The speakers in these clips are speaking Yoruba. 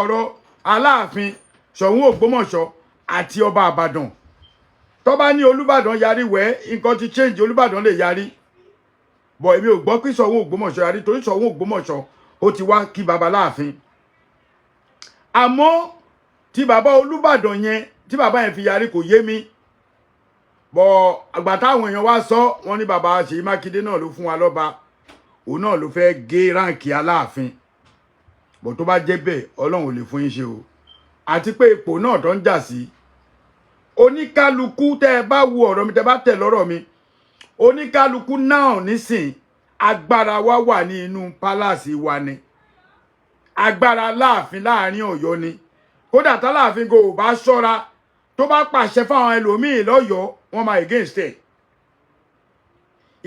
Ọ̀rọ̀ Aláàfin Ṣọ̀ún Ògbómọ̀ṣọ́ àti ọba Àbàdàn, tó bá ní Olúbàdàn yarí wẹ́, nǹkan ti change. Olúbàdàn lè yarí bọ̀, èmi ò gbọ́ pé Ṣọ̀ún Ògbómọ̀ṣọ́ yarí, torí Ṣọ̀ún Ògbómọ̀ṣọ́ ó ti wá kí baba láàfin. Àmọ́ tí bàbá Olúbàdàn yẹn, tí bàbá yẹn fi yarí, kò yé mi bọ̀. Àgbà táwọn èèyàn wá sọ, wọ́n ní bàbá Ṣèyí Mákindé náà ló fún wa lọ́ba, òun náà ló fẹ́ gé rank Aláàfin bọ̀. Tó bá jẹ́ bẹ́ẹ̀, Ọlọ́run ò lè fún yín ṣe o. Àti pé ipò náà tó ń jà sí, oníkálukú, tẹ́ ẹ bá wo ọ̀rọ̀ mi, tẹ́ ẹ bá tẹ̀ lọ́rọ̀ mi, oníkálukú náà nísìn, agbára wa wà ní inú palace wa ni. Agbára Aláàfin láàrin Ọ̀yọ́ ni. Kódà táláàfin kò bá ṣọ́ra, tó bá pàṣẹ fáwọn ẹlòmíín lọ́yọ̀ọ́, wọ́n máa against ẹ̀.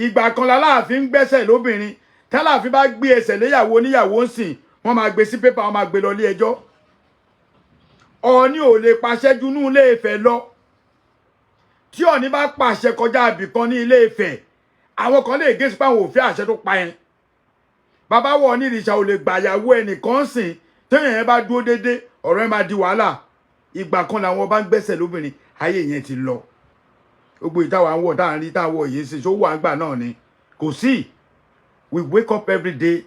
Ìgbà kan láláàfin ń gbẹ́sẹ̀ lóbìnrin. Táláàfin bá gbé ẹsẹ̀ léyàwó oníyàwó ń sìn, wọ́n máa gbé sí pépà, wọ́n máa gbé lọ ilé ẹjọ́. Ọọ̀ni ò lè pàṣẹ junú Ilé Ifẹ̀ lọ. Tí Ọọ̀ni bá pàṣẹ kọjá ibìkan ní Ilé Ifẹ̀, àwọn kan lè gé sí pé àwọn òfin àṣẹ tó pa yẹn. Bàbá wọ ní ìrìṣà ò lè gbàyàwó ẹnìkan sìn. Téèyàn yẹn bá dúró déédé, ọ̀rọ̀ yẹn máa di wàhálà. Ìgbà kan làwọn bá ń gbẹ́sẹ̀ lóbìnrin, ayé yẹn ti lọ. Gbogbo ìtawà ń wọ̀, tá à ń rí tá à ń wọ̀ yìí sí, ṣó wà ń gbà náà ni? Kò sí. We wake up every day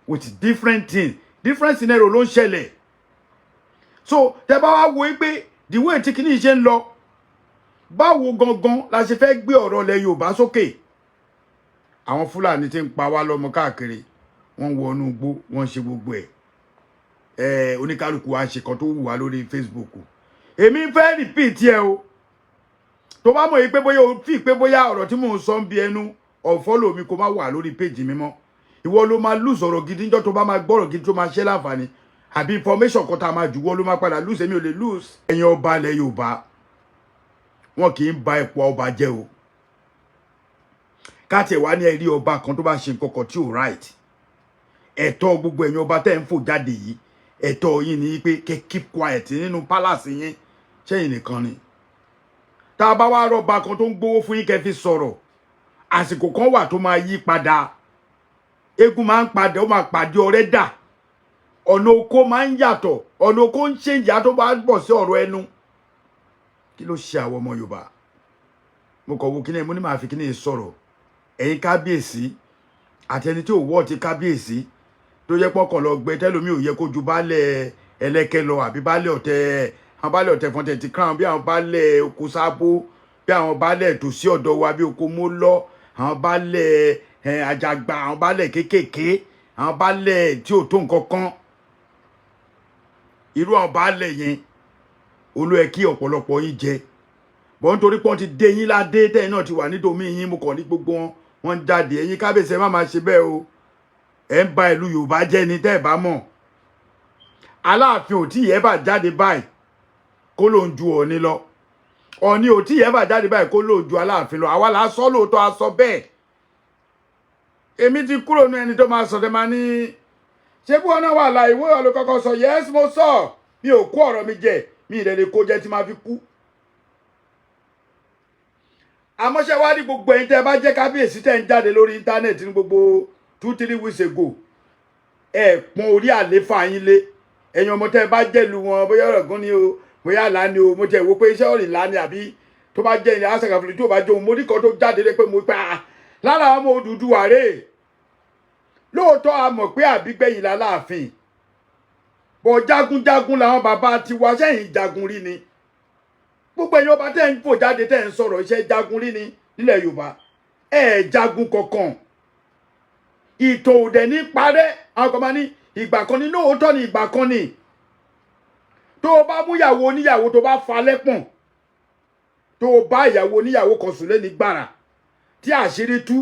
with different things, different scenario ló ń ṣẹlẹ̀. So tẹ bá wá wo pé the way tí kìíní ṣe ń lọ, báwo gangan la ṣe fẹ́ gbé ọ̀rọ̀ ilẹ̀ Yorùbá sókè? Àwọn Fúlàní tí ń pa wá lọ́mọ káàkiri, wọ́n wọnú igbó, wọ́n ṣe gbogbo ẹ̀ ẹ̀. Oníkálukú wa ṣe kan tó wù wá lórí Facebook. Èmi fẹ́ repeat ẹ o. Tó bá mọ̀ yìí pé bóyá o fi pé bóyá ọ̀rọ̀ tí mò ń sọ ń bí ẹnu, unfollow mi, kó má wà lórí page mi mọ́. Ìwọ ló máa lose ọ̀rọ̀ gidi níjọ́ tó bá máa gbọ́rọ̀ gidi tó máa ṣe láǹfààní, àbí information kan tá a máa jù, wọ́n ló máa padà lose. Èmi ò lè lose. Ẹ̀yin ọba ilẹ̀ Yorùbá, wọn kì í ba ipò ọba jẹ́ o. Káàtì ẹ̀ wá ní ẹ̀rí ọba kan tó bá ṣe nǹkan kan tí ò right, ẹ̀tọ́ gbogbo ẹ̀yin ọba tẹ́ ń fò jáde yìí, ẹ̀tọ́ yín ni pé kẹ́ keep quiet nínú palace yín. Ṣẹ́yìn nìkan ni? Tá a bá wá rọ́ba kan tó ń gbowó fún yín kẹ́ fi sọ̀rọ̀, àsìkò kan wà tó máa yí padà. Eégún máa ń padà, ó máa pàdé ọ̀rẹ́ dà. Ọ̀nà oko máa ń yàtọ̀, ọ̀nà oko ń ṣe ìyá tó bá bọ̀ sí ọ̀rọ̀ ẹnu. Kí ló ṣe àwọn ọmọ Yorùbá? Mo kọ̀ wo kíní, mo ní màá fi kíní sọ̀rọ̀. Ẹ̀yin kábíyèsí àti ẹni tí ò wọ́ ti kábíyèsí, tó jẹ́ pọ́kàn lọ gbẹ tẹ́lómi, ò yẹ kó ju baálẹ̀ ẹlẹ́kẹ́ lọ, àbí baálẹ̀ ọ̀tẹ̀, àwọn baálẹ̀ ọ̀tẹ̀ fọ́ntẹ̀ ti crown, bí àwọn baálẹ̀ oko sábó, bí àwọn baálẹ̀ tòsí ọ̀dọ̀ wa, bí oko mólọ́, àwọn baálẹ̀ àjàgbà, àwọn baálẹ̀ kéékèèké, àwọn baálẹ̀ tí ò tó nǹkan kan, irú àwọn baálẹ̀ yẹn olú ẹ kí ọ̀pọ̀lọpọ̀ yín jẹ bọ́n, nítorí pé wọ́n ti dé yín ládé, tẹ́yìn náà ti wà nídòmí yín. Mo kàn ní gbogbo wọn, wọ́n ń jáde. Ẹ̀yin kábíyèsí, ẹ má máa ṣe bẹ́ẹ̀ o. Ẹ̀ ń ba ìlú Yorùbá jẹ́ ni. Tẹ́ ẹ̀ bá mọ̀, Aláàfin ò tí ì ẹ́bà jáde báyìí kó ló ń ju Ọ̀ọ̀ni lọ. Ọ̀ọ̀ni ò tí ì ẹ́bà jáde báyìí kó ló ń ju Aláàfin lọ. Àwa là á sọ lóòótọ́, a sọ bẹ́ẹ̀. Èmi ti kúrò ní ẹni tó máa sọ tẹ́ máa ní ṣé bí wọn náà wà láì ìwé ọ̀lọ́ kọ́kọ́ sọ. Yes, mo sọ. Mi ò kó ọ̀rọ̀ mi jẹ, mi ì lè kó jẹ tí máa fi kú. Àmọ́ ṣé wá ní gbogbo ẹ̀yin tẹ́ ẹ bá jẹ́ kábíyèsí, tẹ́ ń jáde lórí internet ní gbogbo 2-3 weeks ago, ẹ pọ́n orí àléfà yín lé. Ẹ̀yin ọmọ tẹ́ ẹ bá jẹ́lu wọn, bóyá ọ̀rọ̀ gún ni o, bóyá àlá ni o, mo tẹ̀ wo pé iṣẹ́ ọ̀rìn lá ni, àbí tó bá jẹ́ ilẹ̀ àṣàkàfìlì, tó bá jẹ́ òun, mo ní kan tó jáde lé pé mo pa lára ọmọ Odùduwà rèé. Lóòótọ́, a mọ̀ pé àbígbẹ̀yìn láláàfin bọ̀, jagunjagun làwọn bàbá tiwa. Sẹ́yìn jagun rí ni? Gbogbo ẹ̀yin ọba tẹ́ ń fò jáde, tẹ́ ń sọ̀rọ̀, iṣẹ́ jagun rí ni nílẹ̀ Yorùbá? Ẹ̀ jagun kankan, ìtàn òdẹ ní parẹ́. Àwọn kan máa ní ìgbà kan ní, lóòótọ́ ní ìgbà kan ní. Tó o bá mú ìyàwó oníyàwó, tó bá fa lẹ́pọ̀n, tó o bá ìyàwó oníyàwó kan sùn lé ní gbàrà tí àṣírí tú,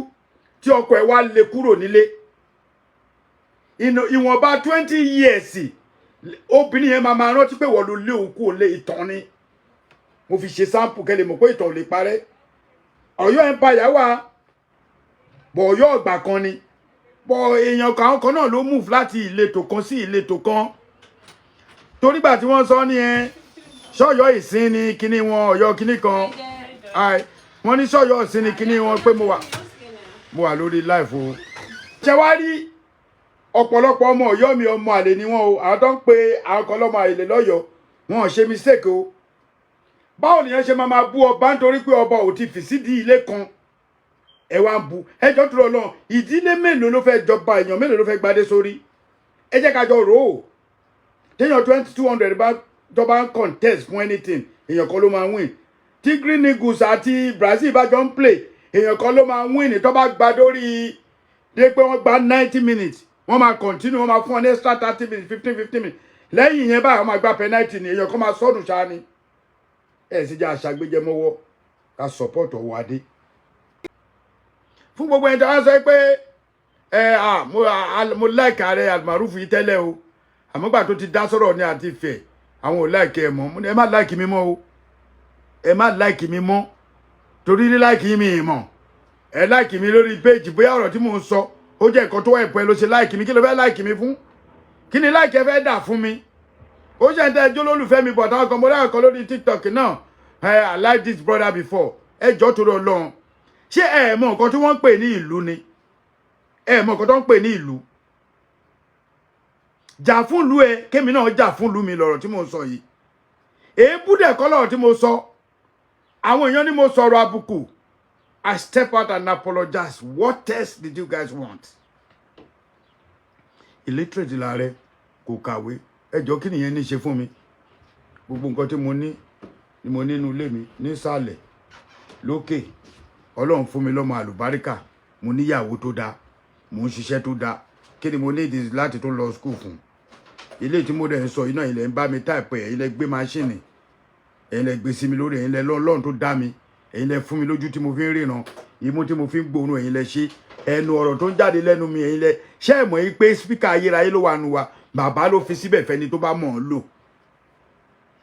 tí ọkọ ẹ̀ wá lé kúrò nílé, ìwọ̀nba 20 years, obìnrin yẹn máa máa rántí pé wọ́n ló lé òun kúrò lé. Ìtàn ni mo fi ṣe sample kẹ́ lè mọ̀ pé ìtàn ò lè parẹ́. Ọ̀yọ́ empire wà bọ̀, Ọ̀yọ́ ọ̀gbà kan ni bọ̀. Èèyàn kan kan náà ló move láti ìletò kan sí ìletò kan, torígbà tí wọ́n sọ ní ẹ ṣọ́yọ́ ìsín ní kíní wọn, Ọ̀yọ́ kíní kan, wọ́n ní ṣọ́yọ́ ìsín ní kíní wọn, pé mo wà lórí live o. Ṣé wá rí? Ọ̀pọ̀lọpọ̀ ọmọ Ọ̀yọ́ mi, ọmọ àlè ni wọ́n o. Àwọn tó ń pe àwọn kan lọ́mọ àlè lọ́yọ̀ọ́, wọn ò ṣe mistake o. Báwo nìyẹn ṣe máa máa bú ọba nítorí pé ọba ò ti fì sídìí ilé kan? Ẹ wá ń bu ẹjọ́ tó lọ lọ. Ìdílé mélòó ló fẹ́ jọba? Èèyàn mélòó ló fẹ́ gbadé sórí? Ẹ jẹ́ ká jọ rò ó. Téèyàn 2200 bá tó bá ń contest fún anything, èèyàn kan ló máa win. Tí Green Eagles àti Brazil bá jọ ń play, èèyàn kan ló máa win. Tó bá gba dórí dé pé wọ́n gba 90 minutes, wọ́n máa continue, wọ́n máa fún ọ ní extra 30 minutes, 15, 15 minutes. Lẹ́yìn yẹn báyìí, wọ́n máa gba penalty ni, èèyàn kan máa sọ́dún ṣáá ni. Ẹ̀ sì jẹ́ àṣàgbéjẹmọ́wọ́ ká support ọwọ́ adé. Fún gbogbo ẹni tí wọ́n sọ pé ẹ à mo like ààrẹ Almaroof yìí tẹ́lẹ̀ o, àmọ́ gbà tó ti dá sọ̀rọ̀ ní àti ìfẹ́, àwọn ò like ẹ mọ́. Mo ní ẹ má like mi mọ́ o, ẹ má like mi mọ́, torí ní like mi mọ̀. Ẹ like mi lórí péjì, bóyá ọ̀rọ̀ tí mò ń sọ ó jẹ́ nǹkan tó ẹ̀pọ̀ ẹ ló ṣe like mi. Kí ló fẹ́ like mi fún? Kí ni like ẹ fẹ́ dà fún mi? Ó ṣe ń tẹ́ ẹjọ́ lólùfẹ́ mi bọ̀ táwọn kan mo dáhùn kan lórí TikTok náà. I like this brother before. Ẹ jọ́, torí Ọlọ́run, ṣé ẹ mọ nǹkan tí wọ́n ń pè ní ìlú ni? Ẹ mọ nǹkan tó ń pè ní ìlú? Jà fún ìlú ẹ, kémi náà jà fún ìlú mi. Lọ̀rọ̀ tí mo ń sọ yìí, èébú dẹ̀ kọ́ lọ̀rọ̀ tí mo sọ. Àwọn èèyàn ní mo sọ̀rọ̀ àbùkù. I step out and apologize. What else did you guys want? Illiterate láàrẹ, kò kàwé. Ẹ jọ, kí nìyẹn ní ṣe fún mi? Gbogbo nǹkan tí mo ní ni mo ní inú ilé mi, nísàlẹ̀, lókè. Ọlọ́run fún mi lọ́mọ àlùbáríkà, mo níyàwó tó dáa, mo ń ṣiṣẹ́ tó dáa. Kí ni mo ní ìdí láti tó lọ school fún? Ilé tí mo dẹ̀ ń sọ iná ilẹ̀ ń bá mi type ẹ̀, ilẹ̀ gbé machine, ẹ̀yin lẹ gbé sí mi lórí, ẹ̀yin lẹ lọ́lọ́run tó dá mi, ẹ̀yin lẹ fún mi lójú tí mo fi ń ríran, imú tí mo fi ń gbóòórùn, ẹ̀yin lẹ ṣe ẹnu ọ̀rọ̀ tó ń jáde lẹ́nu mi, ẹ̀yin lẹ ṣé ẹ̀ mọ̀ yín pé speaker ayérayé ló wà nù wa. Bàbá ló fi síbẹ̀ fẹ́ni tó bá mọ̀ ọ́n lò.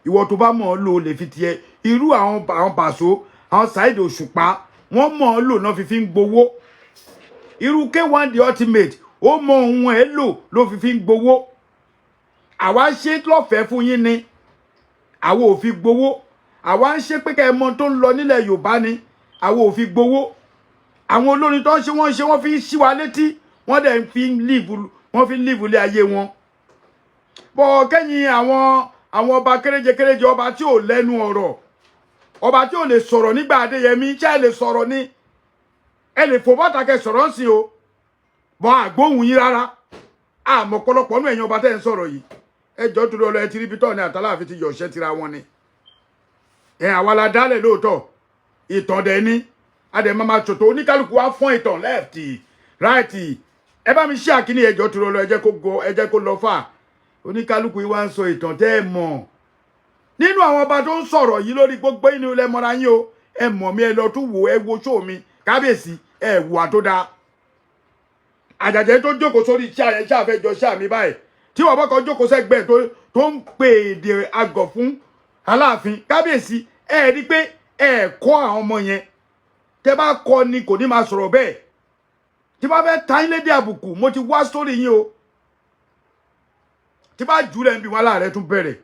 Ìwọ tó bá mọ̀ ọ́n lò, ó lè fi tiẹ̀. Irú àwọn Pàṣọ, àwọn Saheed Òṣùpá, wọ́n mọ̀ ọ́n lò náà fi ń gbowó. Irú K1 The Ultimate, ó mọ ohun ẹ̀ lò ló fi ń gbowó. Àwa ṣe lọ́fẹ̀ẹ́ fún yín ni, àwa ò fi gbowó. Àwa ń ṣe pé kẹ́ ẹ mọ tó ń lọ nílẹ̀ Yorùbá ni, àwa ò fi gbowó. Àwọn olórin tó ń ṣe, wọ́n ń ṣe, wọ́n fi ń ṣí wa létí, wọ́n dẹ̀ fi ń live, wọ́n fi ń live ilé ayé wọn. Bọ̀ kẹ́yìn àwọn ọba kéréje kéréje, ọba tí ò lẹ́nu ọ̀rọ̀, ọba tí ò lè sọ̀rọ̀ nígbà Adéyẹmí, ṣé ẹ lè sọ̀rọ̀ ni? Ẹ lè fò bọ́ta kẹ́ sọ̀rọ̀ ń sìn o, bọ́ àgbóhùn yín rárá. Àmọ́ ọ̀pọ̀lọpọ̀ nínú ẹ̀yin ọba tẹ́ ń sọ̀rọ̀ yìí, ẹ jọ́, torí ọlọ́, ẹ ti rí ibi tọ́ ni àtàláàfin ti yọ̀ṣẹ́ tira wọn ni. Ẹ àwa la dálẹ̀ lóòótọ́, ìtàn dẹ̀ ni adẹ̀ máa máa ṣòtò. Oníkálukú wa fọ́n ìtàn left, right. Ẹ bá mi ṣí àkíní, ẹ jọ́, torí ọlọ́, ẹ jẹ́ kó go, ẹ jẹ́ kó lọ fà. Oníkálukú yìí wá ń sọ ìtàn tẹ́ ẹ mọ̀ nínú àwọn ọba tó ń sọ̀rọ̀ yìí lórí gbogbo inú ilẹ̀ mọ́ra yín o. Ẹ mọ̀ mi, ẹ lọ tún wò, ẹ wo ṣó mi. Kábíyèsí, ẹ wùwà tó dáa. Àjàjẹ́ tó jókòó sórí iṣẹ́ àyẹ̀ ṣàfẹ́jọ ṣáà mi báyìí, tí wọ́n bá kan jókòó sẹ́gbẹ̀ẹ́ tó ń pè èdè àgọ̀ fún Aláàfin, kábíyèsí, ẹ rí pé ẹ kọ́ àwọn ọmọ yẹn. Tẹ́ bá kọ́ ni kò ní máa sọ̀rọ̀ bẹ́ẹ̀. Tí bá fẹ́ ta yín lédè àbùkù, mo ti wá sórí yín o. Tí bá jù lẹ́ ń bi wọn láàrẹ tún bẹ̀rẹ̀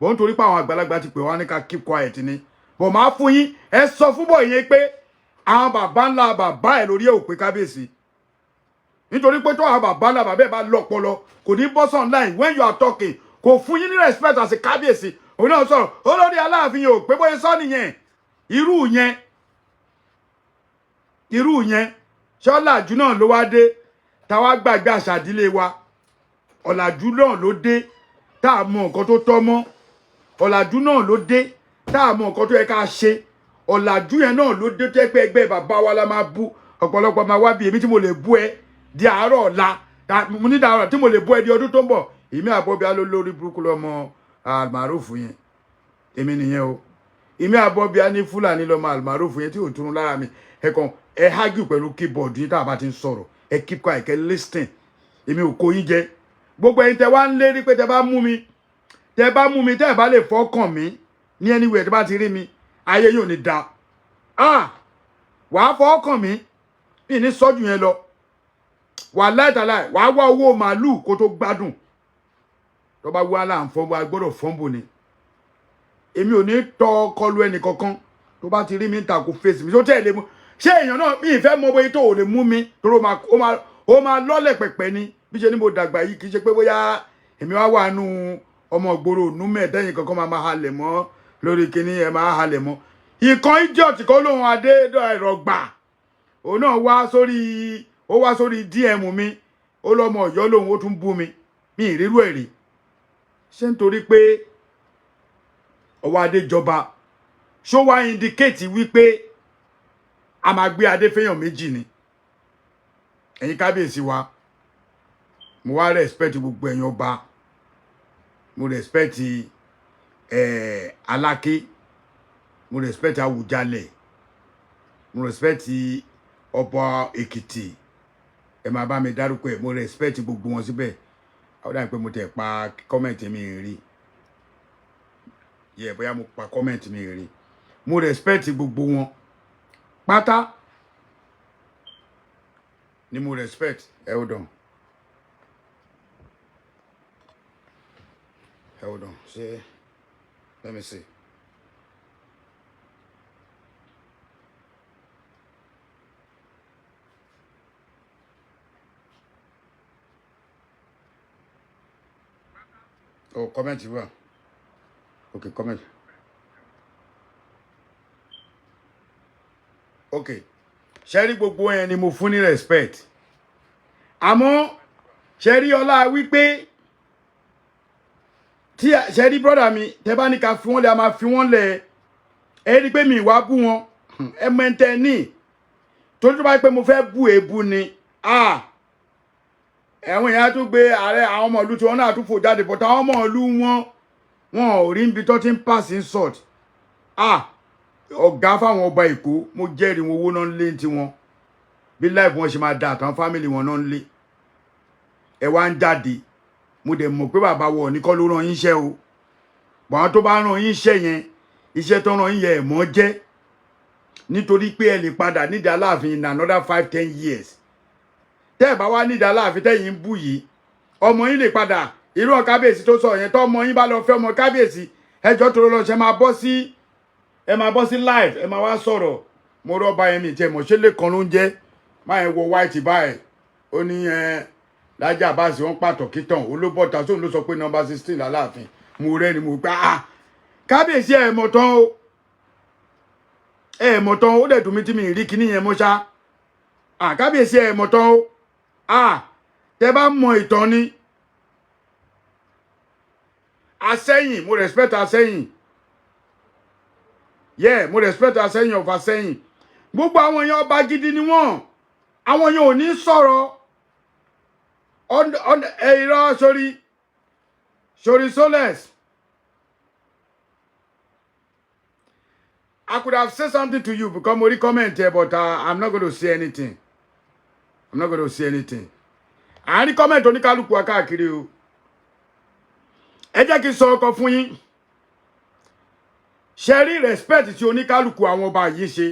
bọ́n, nítorí pé àwọn àgbàlagbà ti pè wá ní ká keep quiet ni. Bọ̀ máa fún yín, ẹ sọ fún bọ̀ yẹn pé àwọn bàbá ńlá bàbá ẹ̀ lórí ẹ̀ ò pé, kábíyèsí, nítorí pé tó àwọn bàbá ńlá bàbá ẹ̀ bá lọ́pọlọ, kò ní bọ́ online when you are talking. Kò fún yín ní respect as a kábíyèsí. Òun náà sọ̀rọ̀ olórí Aláàfin yìí ò pé, bóyá sọ nìyẹn. Irú yẹn ṣọ́làjú náà ló wá dé táwa gbàgbé àṣà ìdílé wa? Ọ̀làjú náà ló dé tá a mọ nǹkan tó tọ́ mọ́? Ọ̀làjú náà ló dé tá a mọ nǹkan tó yẹ ká ṣe? Ọ̀làjú yẹn náà ló dé tó yẹ pé ẹgbẹ́ bàbá wa la máa bú? Ọ̀pọ̀lọpọ̀ máa wá bí èmi tí mo lè bú ẹ di àárọ̀ ọ̀la, mo ní dàárọ̀ tí mo lè bú ẹ di ọdún tó ń bọ̀. Èmi àbọ̀bí aló lórí burúkú lọ́mọ Almaroof yẹn, èmi nìyẹn o. Èmi àbọ̀bí á ní Fúlàní lọ́mọ Almaroof yẹn tí ò túnú lára mi. Ẹ kàn ẹ hágì pẹ̀lú keyboard yín tá a bá ti ń sọ̀rọ̀. Ẹ keep quiet, kẹ́ listen. Èmi ò kó yín jẹ. Gbogbo ẹ̀yin tẹ́ wá ń lérí pé tẹ́ bá mú mi, tẹ́ bá mú mi, tẹ́ ẹ bá lè fọ́kàn mi ní anywhere, tẹ́ bá ti rí mi, ayé yóò ní da. Ah, wàá fọ́kàn mi, mi ní sọ́jú yẹn lọ. Wà láìtàláì, wàá wá owó màálù kó tó gbádùn. Tó bá wá là ń fọ́n wá gbọ́dọ̀ fọ́nbù ni. Èmi ò ní tọ́ kọlu ẹnì kankan. Tó bá ti rí mi ń ta kó fèsì mi tó tẹ̀lé mu. Ṣé èèyàn náà mi ìfẹ́ mọ bóyá tó ò lè mú mi torí ó máa lọ́lẹ̀ pẹ̀pẹ̀ ni. Bí ṣe ni mo dàgbà yìí, kì í ṣe pé bóyá èmi wá wà nù ọmọ ìgboro ònú mẹ́ẹ̀ẹ́dẹ́yìn kankan máa máa halẹ̀ mọ́ lórí kinní ẹ̀, máa halẹ̀ mọ́. Ìkan idiot kọ́ lóhun adé ẹ̀rọ gbà, òun náà wá sórí, ó wá sórí DM mi, ó lọ́mọ Ọ̀yọ́ lòun, ó tún bú mi. Mi ìrírú ẹ̀ rí. Ṣé nítorí pé ọwọ́ adé jọba, ṣó wá indicate wípé a máa gbé adé fẹ́yàn méjì ni? Ẹ̀yin kábíyèsí wa, mo wá respect gbogbo ẹ̀yin ọba. Mo respect Aláké, mo respect Awùjalẹ̀, mo respect ọba Èkìtì, ẹ máa bá mi dárúkọ ẹ. Mo respect gbogbo wọn síbẹ̀. Àwọn dáhùn pé mo tẹ̀ pa comment mi rí yẹ, bóyá mo pa comment mi rí. Mo respect gbogbo wọn pátá ni mo respect. Ẹ hold on, ẹ hold on, ṣe, let me see. Oh, comment wà. Okay, comment. Okay, ṣe rí, gbogbo yẹn ni mo fún ní respect. Àmọ́ ṣe rí ọlá wípé tí ṣe rí, brother mi, tẹ bá ní ká fi wọ́n lẹ̀, a máa fi wọ́n lẹ̀. Ẹ rí pé mi ìwà bú wọn, ẹ mẹ́ntẹ́ ní torí tó bá pé mo fẹ́ bú èébú ni, ah, ẹ̀wọ̀n èèyàn á tún gbé ààrẹ àwọn ọmọ ìlú tí wọn náà tún fò jáde, but àwọn ọmọ ìlú wọn, wọn ò rí níbi tó ti ń pass insult. Ah, ọ̀gá fáwọn ọba Èkó, mo jẹ́rìí wọn, owó náà ń lé tiwọn, bí life wọn ṣe máa da àtàwọn family wọn náà ń lé. Ẹ wá ń jáde, mo dẹ̀ mọ̀ pé bàbá wọ̀ ní kọ́ ló rán yín iṣẹ́ o. Bọ̀ àwọn tó bá rán yín iṣẹ́ yẹn, iṣẹ́ tó rán yín yẹn, ẹ̀ mọ́ jẹ́, nítorí pé ẹ lè padà nídìí Aláàfin in another 5, 10 years. Tẹ́ ẹ bá wá nídìí Aláàfin tẹ́yìn ń bù yìí, ọmọ yín lè padà irú kábíyèsí tó sọ yẹn. Tó ọmọ yín bá lọ fẹ́ ọmọ kábíyèsí, ẹjọ́ tó lọ ṣe máa bọ́ sí, ẹ máa bọ́ sí live, ẹ máa wá sọ̀rọ̀. Mo rọ́ọ̀bà yẹn, mi tiẹ̀ mọ̀ ṣé lẹ́kan ló ń jẹ́ máa yẹn wọ white báyìí. Ó ní ẹ Lájí Abbas wọn pàtó kítàn olóbọ̀tà sóun ló sọ pé number 16 lálàáfin. Mo rẹ́ ni mo gbà á, kábíyèsí, ẹ̀ mọ̀ tán o, ẹ̀ mọ̀ tán. Ó dẹ̀ dùn mí tí mi rí kíní yẹn mọ́ ṣá. À, kábíyèsí, ẹ̀ mọ̀ tán o. À, tẹ bá mọ ìtàn ni Asẹ́yìn, mo respect Asẹ́yìn. Yeah, mo respect Asẹ́yìn of Asẹ́yìn. Gbogbo àwọn èèyàn, ọba gidi ni wọ́n. Àwọn èèyàn ò ní sọ̀rọ̀ irọ́ sórí sórí soles. I could have said something to you because mo rí comment here, but I'm not going to say anything. I'm not going to say anything. À ń rí comment oníkálukú wa káàkiri o. Ẹ jẹ́ kí n sọ ọkọ fún yín. Ṣe rí respect tí oníkálukú àwọn ọba yìí ṣe.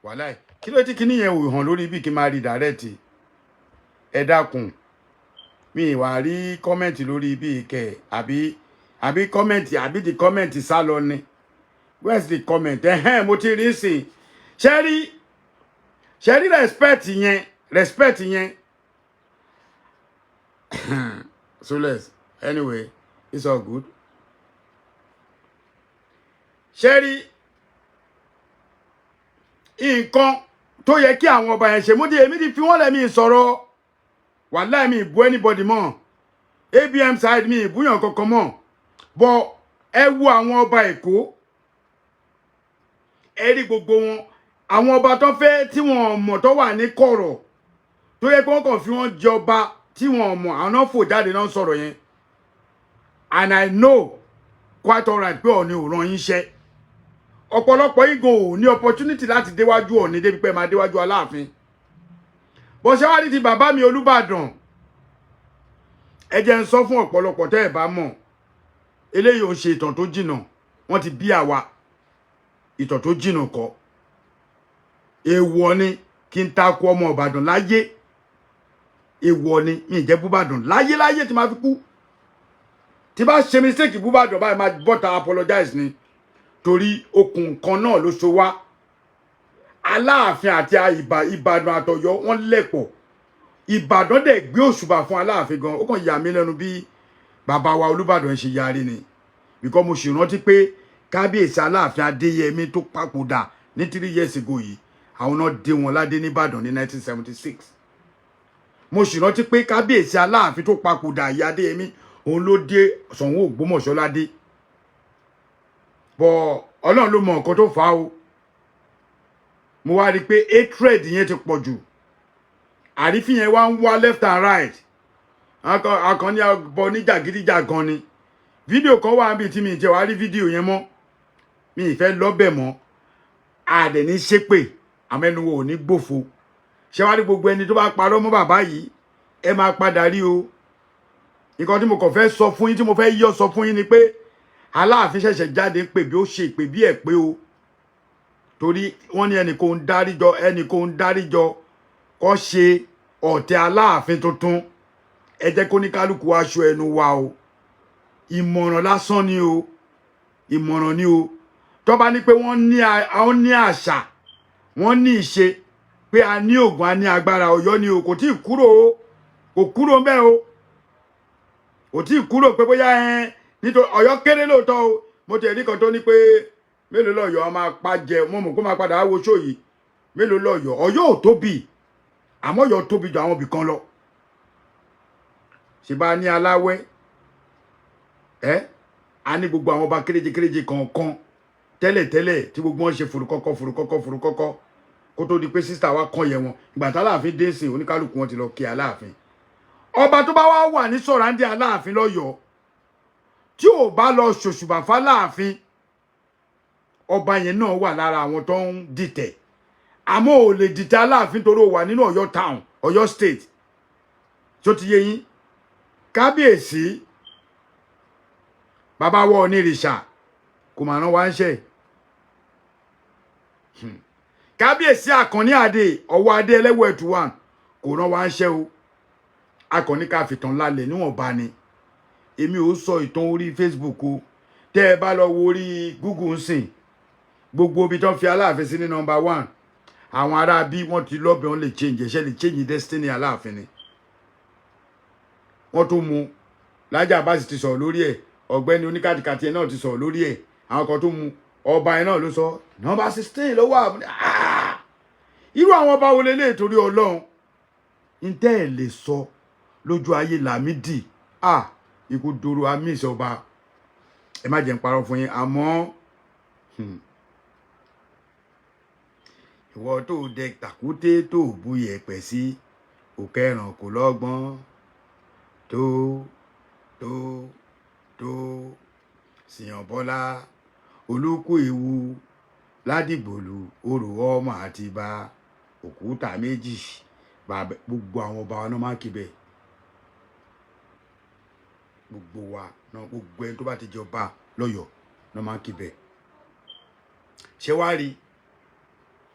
Wàláì, kí ló tí kíní yẹn ò hàn lórí bí kí n máa rí direct? Ẹ dákun, mi ìwà rí comment lórí bí kẹ àbí comment àbí di comment sá lọ ni. Where's the comment? Ẹ̀hẹ́n, mo ti rí sìn. Ṣe rí respect yẹn, respect yẹn. So let's, anyway, it's all good. Ṣe rí nǹkan tó yẹ kí àwọn ọba yẹn ṣe, mo di èmi ti fi wọ́n lẹ̀, mi sọ̀rọ̀. Wàláì, mi ìbú anybody mọ́. ABM side, mi ìbúyàn kankan mọ́. Bọ́ ẹ wo àwọn ọba Èkó, ẹ rí gbogbo wọn, àwọn ọba tó fẹ́ tí wọn mọ̀, tó wà ní kọ̀rọ̀, tó yẹ kí wọ́n kàn fi wọ́n jọba tí wọn mọ̀, àwọn náà fò jáde náà sọ̀rọ̀ yẹn. And I know quite alright pé Ọọ̀ni ò rán yín iṣẹ́. Ọ̀pọ̀lọpọ̀ yín gan ò ní opportunity láti déwájú Ọọ̀ni débi pé máa déwájú Aláàfin. Bó ṣe wá ní ti bàbá mi Olúbàdàn, ẹ jẹ́ ń sọ fún ọ̀pọ̀lọpọ̀ tẹ́ ẹ̀ bá mọ̀, eléyìí ò ń ṣe ìtàn tó jìnà. Wọ́n ti bí àwa, ìtàn tó jìnà kọ́. Èèwọ̀ ni kí n takò ọmọ Ìbàdàn láyé. Èèwọ̀ ni. Mi ì jẹ́ búbàdàn láyé láyé tí máa fi kú. Tí bá ṣe mistake búbàdàn báyìí, máa bọ́ta apologize ni, torí okùn kan náà ló so wá. Aláàfin àti Ìbàdàn àtọ̀yọ́ wọ́n lẹ̀pọ̀. Ìbàdàn dẹ̀ gbé òṣùbà fún Aláàfin gan. Ó kàn yà mí lẹ́nu bí bàbá wa Olúbàdàn ṣe yarí ni, because mo sì rántí pé Kábíyèsí Aláàfin Adéyẹmí tó papòdà ní 3 years ago yìí, àwọn náà dé wọn ládé nìbàdàn ní 1976. Mo sì rántí pé Kábíyèsí Aláàfin tó papòdà yìí, Adéyẹmí, òun ló dé Ṣọ̀ún Ògbómọ̀ṣọ́ ládé. Bọ̀ Ọlọ́run ló mọ nǹkan tó fà á o. Mo wá rí i pé hatred yẹn ti pọ̀ jù, àrífín yẹn wá ń wá left and right. Akànní abọ ní jàgídíjàgan ni. Fídíò kan wà níbi tí mi jẹ́ wàá rí fídíò yẹn mọ́, mi ì fẹ́ lọ́bẹ̀ mọ́. Àdẹ̀ ní ṣépè, àmọ́ ẹnu wo ò ní gbòfo. Ṣé wàá rí gbogbo ẹni tó bá parọ́ mọ́ bàbá yìí, ẹ máa padà rí o. Nǹkan tí mo kàn fẹ́ sọ fún yín, tí mo fẹ́ yọ sọ fún yín ni pé Aláàfin ṣẹ̀ṣẹ̀ jáde ń pè bí ó ṣe ìpè bí ẹ̀ pé o, torí wọ́n ní ẹnì kò ń dáríjọ, ẹnì kò ń dáríjọ kọ́ ṣe ọ̀tẹ̀ Aláàfin tuntun. Ẹ jẹ́ kó ní kálukú aṣọ ẹnu wa o. Ìmọ̀ràn lásán ni o, ìmọ̀ràn ni o. Tó bá ní pé wọ́n ní àwọn ní àṣà, wọ́n ní ìṣe, pé a ní ògùn, a ní agbára, Ọ̀yọ́ ni o. Kò tí ì kúrò o, kò kúrò ń bẹ̀ o, kò tí ì kúrò pé bóyá ẹ nítorí Ọ̀yọ́ kéré lóòótọ́ o. Mo ti ẹ̀rí kan tó ní pé mélòó lọ́yọ́ a máa pa jẹ. Mo mọ̀ kó máa padà wá wo ṣó yìí. Mélòó lọ́yọ́? Ọ̀yọ́ ò tóbi, àmọ́ Ọ̀yọ́ tóbi ju àwọn ibì kan lọ. Ṣe bá ní aláwẹ́ ẹ, a ní gbogbo àwọn ọba kéréje kéréje kọ̀ọ̀kan tẹ́lẹ̀tẹ́lẹ̀ tí gbogbo wọn ṣe fùrùkọ́kọ́ fùrùkọ́kọ́ fùrùkọ́kọ́ kó tó di pé sister wa kàn yẹ wọn. Ìgbà tá Aláàfin dé sí, oníkálukú wọn ti lọ kí Aláàfin. Ọba tó bá wá wà ní sọ̀ráǹdì Aláàfin lọ́yọ̀ọ́ tí ò bá lọ ṣòṣùbà fáláàfin, ọba yẹn náà wà lára àwọn tó ń dìtẹ̀. Àmọ́ ò lè dìtẹ̀ Aláàfin torí ó wà nínú Ọ̀yọ́ town, Ọ̀yọ́ State. Tó ti yé yín? Kábíyèsí bàbá wọ onírìṣà kò mà rán wa ń ṣe. Kábíyèsí Àkànní Adé, ọwọ́ adé ẹlẹ́wọ̀ ẹ̀tù wà, kò rán wa ń ṣe o. Akànní ká fìtàn lálẹ́ níwọ̀nba ni. Èmi ò sọ ìtàn orí Facebook o. Tẹ́ ẹ bá lọ wo orí Google ń sìn, gbogbo ibi tó ń fi Aláàfin sí ní number one, àwọn ará bí wọ́n ti lọ́bẹ̀, wọ́n lè change ẹ̀ṣẹ́, lè change destiny Aláàfin ni. Wọ́n tún mú Lájà Abbas ti sọ̀rọ̀ lórí ẹ̀, ọ̀gbẹ́ni oníkàtìkàtì ẹ̀ náà ti sọ̀rọ̀ lórí ẹ̀, àwọn kan tó mú ọba ẹ̀ náà ló sọ number 16 ló wà. Irú àwọn ọba wo lélẹ̀? Torí Ọlọ́run, ntẹ́ ẹ̀ lè sọ lójú ayé Lámìdí, ikú dòrò amísì ọba. Ẹ má jẹ́ ń parọ́ fún yín. Àmọ́ ìwọ tó dẹ tàkúté tó bu yẹ̀pẹ̀ sí òkè ẹ̀ràn kò lọ́gbọ́n tó tó tó sìyàn bọ́lá olúkú ewu ládìgbòlù orò ọmọ àti bá òkúta méjì. Bàbá gbogbo àwọn ọba wa náà máa ń kí bẹ́ẹ̀. Gbogbo wa náà, gbogbo ẹni tó bá ti jẹ ọba lọ́yọ̀ọ́ náà máa ń kí bẹ́ẹ̀. Ṣé wàá rí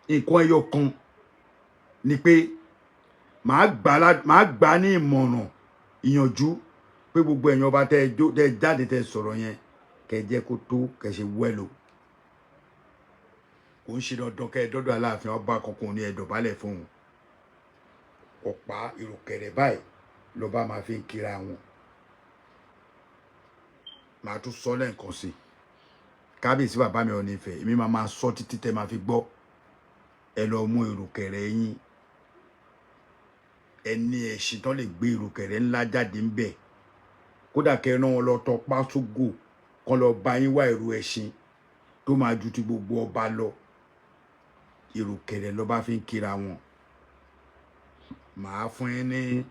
nǹkan ẹyọ kan ni pé màá gbà ní ìmọ̀ràn ìyànjú pé gbogbo ẹ̀yin ọba tẹ́ ẹ jáde, tẹ́ ẹ sọ̀rọ̀ yẹn, kẹ́ ẹ jẹ́ kó tó kẹ́ ẹ ṣe wẹ́lò. Kò ń ṣe dandan kẹ́ ẹ dọ́dọ̀ Aláàfin. Ọba kankan ò ní ẹ dọ̀bálẹ̀ fún un. Ọ̀pá ìrùkẹ̀rẹ̀ báyìí lọ́ba máa fi ń kíra wọn. Màá tún sọ lẹ́ǹkan sí i, kábíyèsí bàbá mi Ọọ̀ni Ifẹ̀, èmi máa máa sọ títí tẹ́ máa fi gbọ́. Ẹ lọ mú ìrùkẹ̀rẹ̀ yín. Ẹ ní ẹṣin tán lè gbé ìrùkẹ̀rẹ̀ ńlá jáde ń bẹ̀. Kódà kẹ́ ẹ rán wọn lọ tọpá sógò kán lọ bá yín wá ìrù ẹṣin tó máa ju ti gbogbo ọba lọ. Ìrùkẹ̀rẹ̀ lọ́ba fi ń kíra wọn. Màá fún yín ní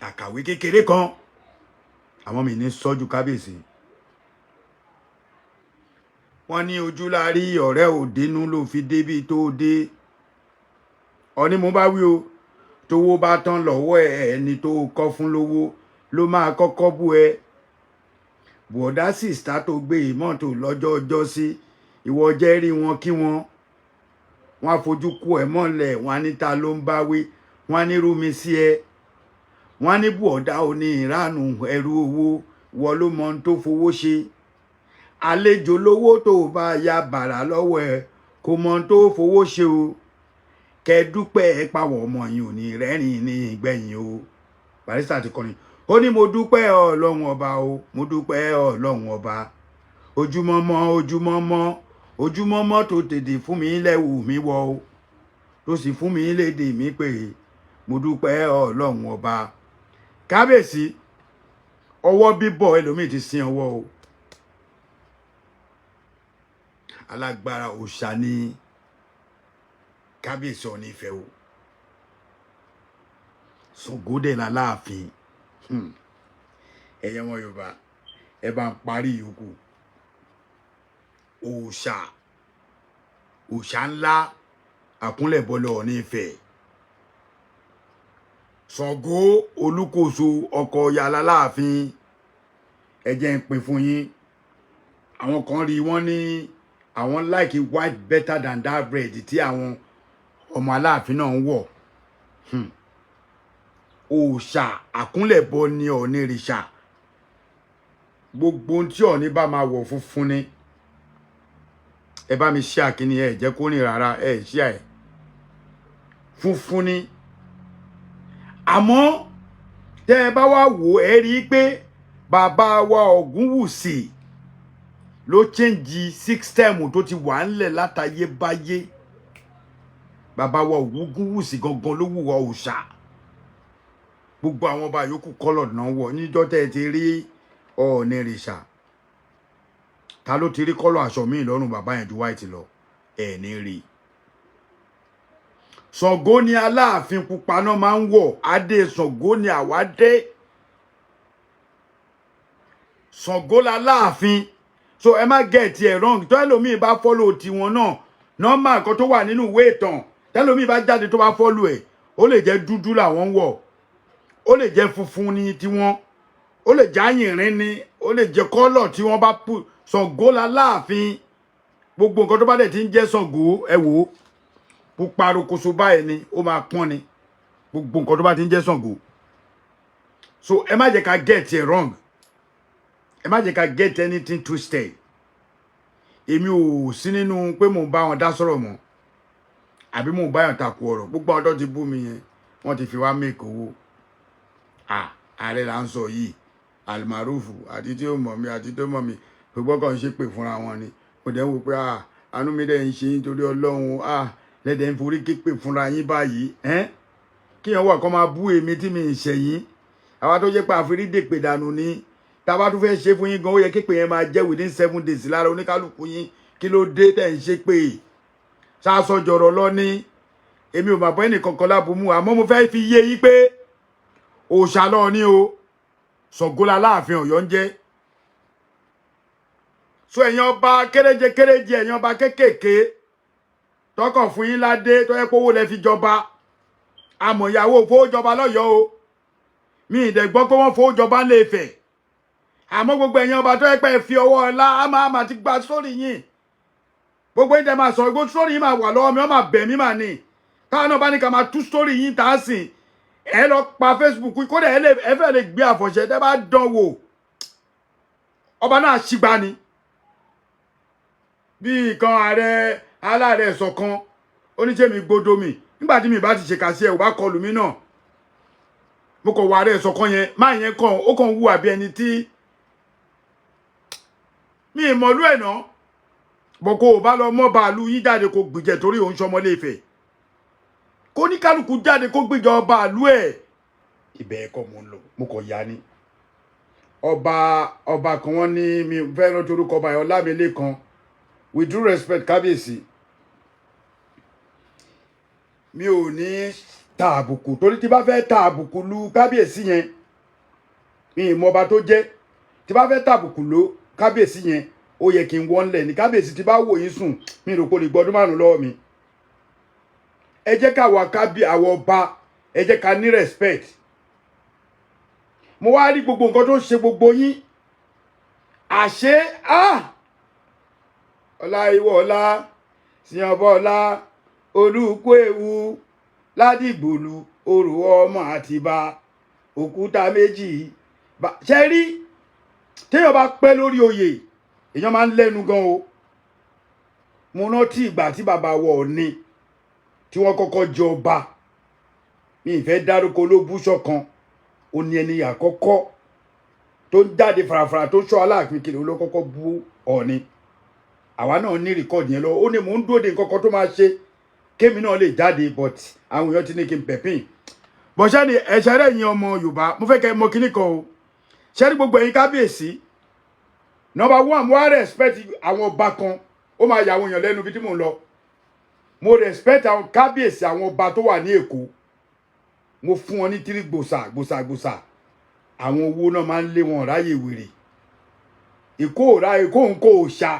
àkàwé kékeré kan, àwọn mi ní sọ́jú. Kábíyèsí, wọ́n ní ojú la rí, ọ̀rẹ́ òdenu ló fi débi tó dé. Ọ̀ní mo bá wí o, tówó bá tán lọ́wọ́ ẹ, ẹni tó kọ́ fún lówó ló máa kọ́kọ́ bú ẹ. Bùọ̀dá sister tó gbé ìmọ̀tò lọ́jọ́ ọjọ́ sí, ìwọ jẹ́ rí wọn kí wọ́n wọ́n á fojú kó ẹ mọ́lẹ̀. Wọ́n á ní ta ló ń bá wí, wọ́n á ní rú mi sí ẹ. Wọ́n á ní bùọ̀dá oní ìránù ẹrú owó, wọ́n ló mọ ohun tó fowó ṣe. Àlejò lówó tó bá ya bàrà lọ́wọ́ ẹ. Kò mọ ohun tó fowó ṣe o. Kẹ dúpẹ́ ẹ pàwọ̀ ọmọ yìí ò ní rẹ́rìn ní ìgbẹ̀yìn o. Barrister ti kọrin, ó ní, "Mo dúpẹ́ Ọlọ́run Ọba o, mo dúpẹ́ Ọlọ́run Ọba. Ojúmọ́mọ́, ojúmọ́mọ́, ojúmọ́mọ́ tó tètè fún mi lẹ́wù mi wọ̀ o, tó sì fún mi lédè mi pé mo dúpẹ́ Ọlọ́run Ọba." Kábíyèsí, ọwọ́ bíbọ̀, ẹlòmíì ti sin ọwọ́ o. Alágbára òòṣà ní kábíyèsí Ọọ̀ni Ifẹ̀ o. Ṣàngó dẹ̀ láláàfin. Ẹ̀yẹ́ wọn Yorùbá, ẹ bá ń parí ìyókù. Òòṣà, òòṣà ńlá, àkúnlẹ̀bọlẹ̀ Ọọ̀ni Ifẹ̀, Ṣàngó Olúkòso, ọkọ̀ Ọya láláàfin. Ẹ jẹ́ ń pín fún yín. Àwọn kan rí wọ́n ní àwọn like white better than that red tí àwọn ọmọ Aláàfin náà ń wọ̀. Òòṣà àkúnlẹ̀bọ ni Ọ̀ọ̀nìrìṣà. Gbogbo ohun tí Ọ̀ọ̀ni bá máa wọ̀, funfun ni. Ẹ bá mi ṣe àkíní, ẹ jẹ́ kó rìn rárá, ẹ ṣí ẹ. Funfun ni. Àmọ́ tẹ́ ẹ bá wá wò, ẹ rí i pé bàbá wa Ògúnwùsì ló change system tó ti wà ńlẹ̀ látayébáyé. Bàbá wa Ògúnwùsì gangan ló wùwà òòṣà. Gbogbo àwọn ọba yòókù, colour náà wọ̀. Níjọ́ tẹ́ ẹ ti rí Ọ̀ọ̀nìrìṣà, ta ló ti rí colour aṣọ míì lọ́rùn bàbá yẹn ju white lọ? Ẹ̀ ní rí i. Ṣàngó ni Aláàfin, pupa náà máa ń wọ̀. Adé Ṣàngó ni àwa dé. Ṣàngó láláàfin. So ẹ má get ẹ wrong. Tó ẹlòmíì bá follow tiwọn náà, normal nǹkan tó wà nínú ìwé ìtàn, tẹlòmíì bá jáde tó bá follow ẹ̀, ó lè jẹ́ dúdú làwọn ń wọ̀, ó lè jẹ́ funfun ní tiwọn, ó lè jẹ́ àyìnrín ni, ó lè jẹ́ colour tí wọ́n bá pu. Ṣàngó láláàfin. Gbogbo nǹkan tó bá dẹ̀ ti ń jẹ́ Ṣàngó, ẹ wò ó, pupa rokoṣo báyìí ni ó máa pọ́n ni, gbogbo nǹkan tó bá ti ń jẹ́ Ṣàngó. So ẹ má jẹ́ ká get it wrong, ẹ má jẹ́ ká get anything twisted. Èmi ò sí nínú pé mò ń bá wọn dá sọ̀rọ̀ mọ́ àbí mò ń bá yàn takò ọ̀rọ̀. Gbogbo àwọn tó ti bú mi yẹn, wọ́n ti fi wá make owó. Ààrẹ là ń sọ yìí, Almarufu, àti tí ó mọ̀ mí àti tó mọ̀ mí, gbogbo kan ṣe pè fúnra wọn ni. Mo dẹ̀ ń wò pé àánú mi dẹ̀ ń ṣe nítorí Ọlọ́run. Lẹ́dẹ̀ ń forí képe fúnra yín báyìí. Kíyàn wà kó máa bú èmi tí mi ń ṣẹ̀yìn, àwa tó jẹ́ pé àforí dèpè dànù ni. Tá a bá tún fẹ́ ṣe fún yín gan, ó yẹ képe yẹn máa jẹ́ within 7 days lára oníkálukú yín. Kí ló dé tẹ̀ ń ṣe pé ṣáṣọ jọ̀rọ̀ lọ ní? Èmi ò mà bọ́ ẹnì kankan lábùmú, àmọ́ mo fẹ́ fi yé yín pé òòṣà lọ ní o. Ṣàngó láàfin Ọ̀yọ́ ń jẹ́. So ẹ̀yin ọba kéréje kéréje, ẹ̀yin ọba kéékèèké tọkàn fún yín ládé tó yẹ kówó lẹ fi jọba, àmọ́ ìyàwó fowó jọba lọ́yọ̀ọ́ o. Mi ì dẹ̀ gbọ́ pé wọ́n fowó jọba ń lè fẹ̀. Àmọ́ gbogbo ẹ̀yin ọba tó yẹ pé ẹ fi ọwọ́ ọlá, á máa ti gba sórí yín. Gbogbo yín tẹ máa sọ, gbogbo sórí yín máa wà lọ́wọ́ mi, wọ́n máa bẹ̀ mí mà ní. Táwọn náà bá ní ká máa tú sórí yín tá a sìn, ẹ lọ pa Facebook kódà, ẹ fẹ́ lè gbé àfọ̀ṣẹ tẹ́ bá dán wò, ọba náà ṣìgbà ni. Bí ìkan ààrẹ aláàrẹ ṣọ̀kan oníṣẹ́ mi gbódò mi nígbà tí mi bá ti ṣèkà sí ẹ, ò bá kọlù mí náà. Mo kọ̀ wọ ààrẹ ṣọ̀kan yẹn máa yẹn kàn, ó kàn wù àbí ẹni tí mi ìmọ̀lú ẹ̀ náà bọ̀. Kó o bá lọ mọ́ bàálù yín jáde kó gbìjẹ̀ torí òun ṣọmọ Ilé-Ifẹ̀, kó ní kálukú jáde kó gbìjọ bàálù ẹ̀. Ibẹ̀ ẹ̀kọ́ mo ń lọ, mo kọ̀ ya ni. Ọba kan, wọ́n ní mi fẹ́ rántí orúkọ ọba yẹn, Ọlámilékan. With due respect, kábíyèsí, mi ò ní ta àbùkù, torí tí bá fẹ́ ta àbùkù lu kábíyèsí yẹn, mi ì mọ ọba tó jẹ́. Tí bá fẹ́ ta àbùkù ló kábíyèsí yẹn, ó yẹ kí n wọ́n lẹ̀ ní. Kábíyèsí, tí bá wò yín sùn, mi rò pé ó lè gbọ́dún 5 lọ́wọ́ mi. Ẹ jẹ́ ká wà kábí àwọn ọba, ẹ jẹ́ ká ní respect. Mo wá rí gbogbo nǹkan tó ń ṣe gbogbo yín. Àṣé ọláìwọlá síyanbọlá olùkó ewu ládìgbòlù orò ọmọ àtìbá òkúta méjì. Ṣe rí, téèyàn bá pẹ́ lórí oyè, èèyàn máa ń lẹ́nu gan o. Mo rántí ìgbà tí bàbá wọ Ọ̀ọ̀ni tí wọ́n kọ́kọ́ jẹ ọba. Mi ì fẹ́ dárúkọ olóbùṣọ̀ kan. Ó ní ẹni àkọ́kọ́ tó ń jáde farafara tó ṣọ́ Aláàfin kiri ló kọ́kọ́ bú Ọ̀ọ̀ni. Àwa náà ní record yẹn lọ. Ó ní mò ń dóde nǹkan kan tó máa ṣe kémi náà lè jáde, but àwọn èèyàn ti ní kí n pẹ̀pìn bọ̀ṣẹ́ ni ẹ̀ṣẹ̀ rẹ̀. Yín ọmọ Yorùbá, mo fẹ́ kẹ́ mọ kíní kan o. Ṣé ní gbogbo ẹ̀yin kábíyèsí, number one, mo wá respect àwọn ọba kan. Ó máa yà àwọn èèyàn lẹ́nu bí tí mò ń lọ. Mo respect àwọn kábíyèsí, àwọn ọba tó wà ní Èkó. Mo fún wọn ní tírí gbòsà gbòsà gbòsà. Àwọn owó náà máa ń lé wọn ráyè wèrè Èkó ò ráyè Èkó ń kó òòṣà.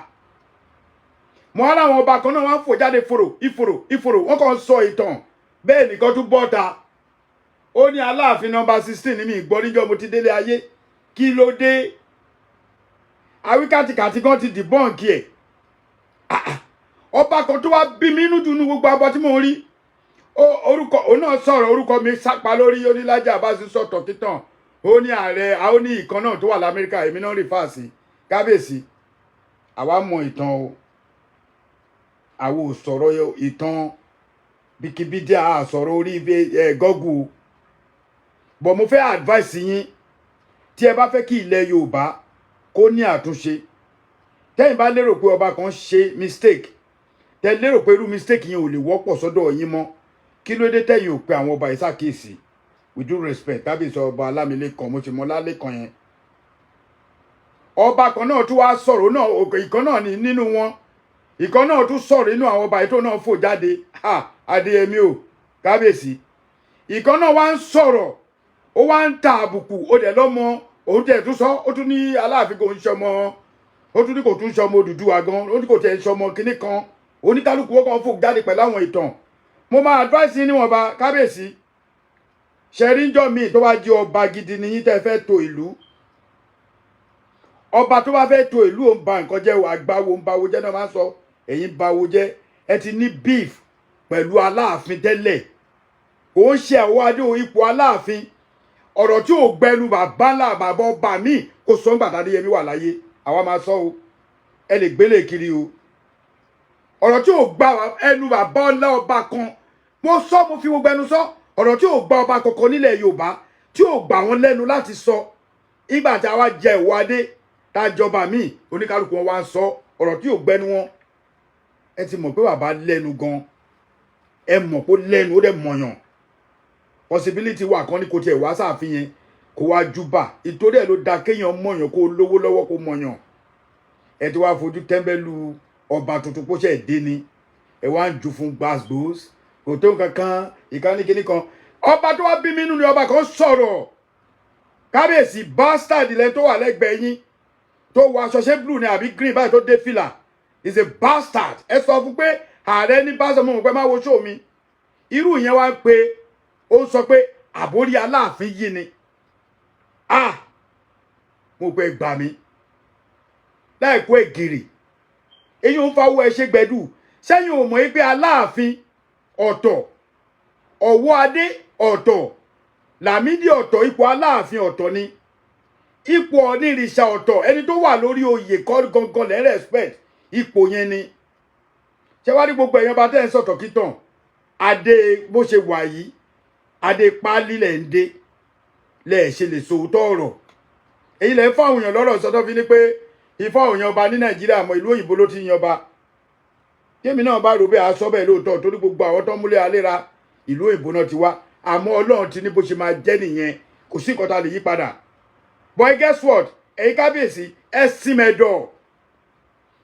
Mo á láwọn ọba kan náà, wọ́n á fò jáde fòrò ìfòrò ìfòrò, wọ́n kàn ń sọ ìtàn bẹ́ẹ̀. Nìkan tún bọ́ta, ó ní Aláàfin number 16 ní mi ìgbọ́ níjọ́ mo ti délé ayé. Kí ló dé? Àwíkàtìkàtì kan ti debunk ẹ̀. Ọba kan tó wá bí mi inú dùnú gbogbo abọ tí mò ń rí, orúkọ òun náà sọ̀rọ̀, orúkọ mi sápa lórí onílájà bá sì sọ̀tọ̀ títàn. Ó ní ààrẹ, ó ní ìkan náà tó wà l'Amẹ́ríkà, èmi náà rí fàásì. Kábíyèsí, àwa mọ ìtàn o. Àwa ò sọ̀rọ̀ ìtàn Wikipedia, a sọ̀rọ̀ orí ẹ Google. But mo fẹ́ advice yín, tí ẹ bá fẹ́ kí ilẹ̀ Yorùbá kó ní àtúnṣe, tẹ́yìn bá lérò pé ọba kan ṣe mistake, tẹ́ lérò pé irú mistake yẹn ò lè wọ́pọ̀ sọ́dọ̀ yín mọ́, kí ló dé tẹ́yìn ò pe àwọn ọba yìí ṣàkíyèsí? With due respect, kábíyèsí ọba Ọlámilékan, mo ti mọ Lálékan yẹn. Ọba kan náà tún wá sọ̀rọ̀ náà, ìkan náà ní nínú wọn, ìkan náà tún sọ̀rọ̀ inú àwọn ọba yìí tó náà fò jáde. Ha, Adéyẹmí o, kábíyèsí, ìkan náà wá ń sọ̀rọ̀, ó wá ń ta àbùkù. Ó dẹ̀ lọ́mọ òun tẹ̀ tún sọ, ó tún ní Aláàfin kò ń ṣọmọ, ó tún ní kò tún ṣọmọ Odùduwà gan, ó ní kò tẹ̀ ń ṣọmọ kinní kan. Oníkálukú ó kàn fò jáde pẹ̀lú àwọn ìtàn. Mo máa advice yín níwọ̀nba, kábíyèsí. Ṣẹ̀ríńjọ́ míì tó bá jẹ́ ọba gidi ni yín tẹ́ fẹ́ to ìlú, ọba tó bá fẹ́ to ìlú, òun ba nǹkan jẹ́, àgbáwo ń bawo jẹ́ náà máa ń sọ. Ẹ̀yin bawo jẹ́. Ẹ ti ní beef pẹ̀lú Aláàfin tẹ́lẹ̀. Kò ń ṣe àwọn adé ipò Aláàfin. Ọ̀rọ̀ tí ò gbẹnu bàbá ńlá bàbá ọba mi kò sọ ńgbà tádéyẹmí wà láyé, àwa máa sọ o. Ẹ lè gbélé kiri o. Ọ̀rọ̀ tí ò gba ẹnu bàbá ńlá ọba kan, mo sọ, mo fi gbogbo ẹnu sọ, ọ̀rọ̀ tí ò gba ọba kankan nílẹ̀ Yorùbá, tí ò gbà wọ́n lẹ́nu láti sọ ìgbà tí a wá jẹ ìwọ adé tá a jọba míì, oníkálukú wọn wá ń sọ ọ̀rọ̀ tí ò gbẹnu wọn. Ẹ ti mọ̀ pé bàbá lẹ́nu gan. Ẹ mọ̀ pé ó lẹ́nu, ó dẹ̀ mọ̀yàn. Possibility wà kan ní kò tiẹ̀ wá sáàfin kó wá júbà. Ìtorí ẹ̀ ló da kéèyàn mọ̀yàn, kó lówó lọ́wọ́, kó mọ̀yàn. Ẹ ti wá fojú tẹ́ḿbẹ́lú ọba tuntun kó ṣẹ̀ dé ni, ẹ wá ń ju fún gbàgbós, kò tó nǹkan kan. Ìkànnì kìíní kan, ọba tó wá bí mi nínú ni ọba kan sọ̀rọ̀. Kábíyèsí, bastard ilẹ̀ tó wà lẹ́gbẹ̀ẹ́ yín tó wọ aṣọ, ṣé blue ni àbí green báyìí, tó dé fìlà, is a bastard. Ẹ sọ fún pé ààrẹ ní bastard. Mo mọ̀ pé má wo show mi. Irú ìyẹn wá ń pe, ó ń sọ pé àbórí Aláàfin yìí ni. Ah, mo pẹ́ gbà mí láìkó ègìrì. Èyí ń fa owó ẹ ṣe gbẹdù sẹ́yìn. Ò mọ̀ pé Aláàfin ọ̀tọ̀, ọ̀wọ́ adé ọ̀tọ̀, Lámídì ọ̀tọ̀, ipò Aláàfin ọ̀tọ̀ ni, ipò Ọ̀nìrìṣà ọ̀tọ̀. Ẹni tó wà lórí oyè kọ́ gangan lẹ́ respect, ipò yẹn ni. Ṣé wá ní gbogbo ẹ̀yàn bá tẹ́ ń sọ̀tọ̀ kítàn adé bó ṣe wà yìí, adé páálí lẹ̀ ń dé lẹ̀ ṣe lè sòótọ́ ọ̀rọ̀. Èyí lẹ̀ ń fún àwọn èèyàn lọ́rọ̀ sọ́tọ́ fi ní pé ifá òyìn ọba ní Nàìjíríà mọ́, ìlú òyìnbó ló ti ń yanba. Tèmi náà bá rò bẹ́ẹ̀, aṣọ bẹ́ẹ̀ lóòótọ́, torí gbogbo àwọn tó ń múlẹ̀ aléra, ìlú òyìnbó náà ti wá. Àmọ́ Ọlọ́run ti ní bó ṣe máa jẹ́ nìyẹn, kò sí nǹkan tá a lè yí padà. But guess what? Ẹ̀yin kábíyèsí, ẹ sì mẹ́dọ̀,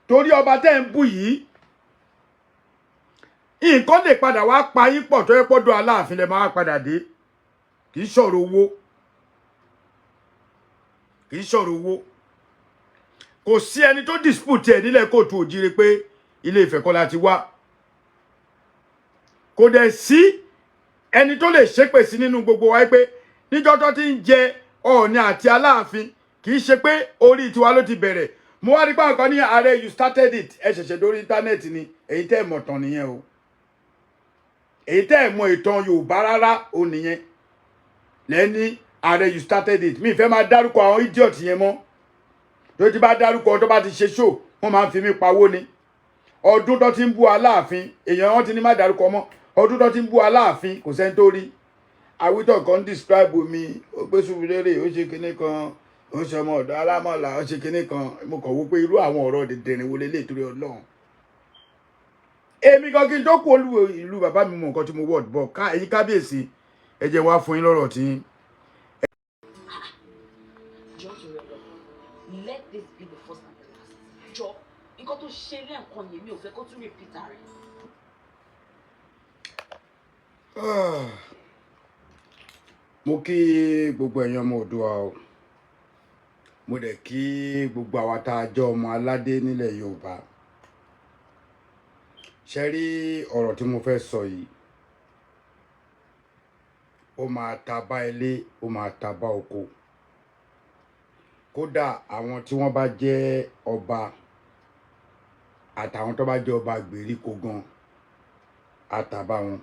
torí ọba tẹ́ ń bú yìí, nǹkan lè padà wá pa yín pọ̀ tó yẹ pọ́dọ̀ Aláàfin lẹ máa padà dé. Kì í ṣọ̀rọ̀ owó, kì í ṣọ̀rọ̀ owó. Kò sí ẹni tó dispute ẹ̀ nílẹ̀ kóòtù òjìrè pé Ilé Ifẹ̀ kọ́ la ti wá. Kò dẹ̀ sí ẹni tó lè ṣépè sí nínú gbogbo wa pé níjọ́ tó ti ń jẹ Ọọ̀ni àti Aláàfin, kì í ṣe pé orí tiwa ló ti bẹ̀rẹ̀. Mo wá rí pé àwọn kan ní ààrẹ, you started it. Ẹ ṣẹ̀ṣẹ̀ dórí íńtánẹ́ẹ̀tì ni. Èyí tẹ́ ẹ̀ mọ̀ tán nìyẹn o. Èyí tẹ́ ẹ̀ mọ̀ ìtàn Yorùbá rárá o nìyẹn lẹ́ni ààrẹ, you started it. Mi ìfẹ́ máa dárúkọ àwọn idiot yẹn mọ́, tó ti bá dárúkọ, tó bá ti ṣe show, wọ́n máa ń fi mí pawó ni. Ọdún tó ti ń bú Aláàfin, èèyàn wọn ti ní má dárúkọ mọ́. Ọdún tó ti ń bú Aláàfin, kò sẹ́ni tó rí. Àwítọ̀ kan describe mi, ó gbé Sùúrùlérè, ó ṣe kinní kan, ó ṣe ọmọ ọ̀dọ̀ alámọ̀là, ó ṣe kinní kan. Mo kàn wó pé irú àwọn ọ̀rọ̀ dìndìnrín wo lélẹ̀, torí Ọlọ́run. Èmi kan kí n tó kú olú ìlú bàbá mi, mọ nǹkan tí mo wọ̀ bọ̀ ká. Ẹ̀yin kábíyèsí, ẹ jẹ́ wá fún yín lọ́rọ̀ tí. Jọ, torí Ọlọ́run, let this be the first and the last. Jọ, nǹkan tó ṣe lẹ́ẹ̀kan yẹn, mi ò fẹ́ kó tún repeat rẹ̀. Ah. Mo kí gbogbo ẹ̀yin ọmọ Oòduà o. Mo dẹ̀ kí gbogbo àwa tá a jọ ọmọ aládé nílẹ̀ Yorùbá. Ṣe rí ọ̀rọ̀ tí mo fẹ́ sọ yìí, ó máa ta bá ilé, ó máa ta bá oko. Kódà àwọn tí wọ́n bá jẹ́ ọba àtàwọn tó bá jẹ́ ọba gbèríko gan, àtàbá wọn.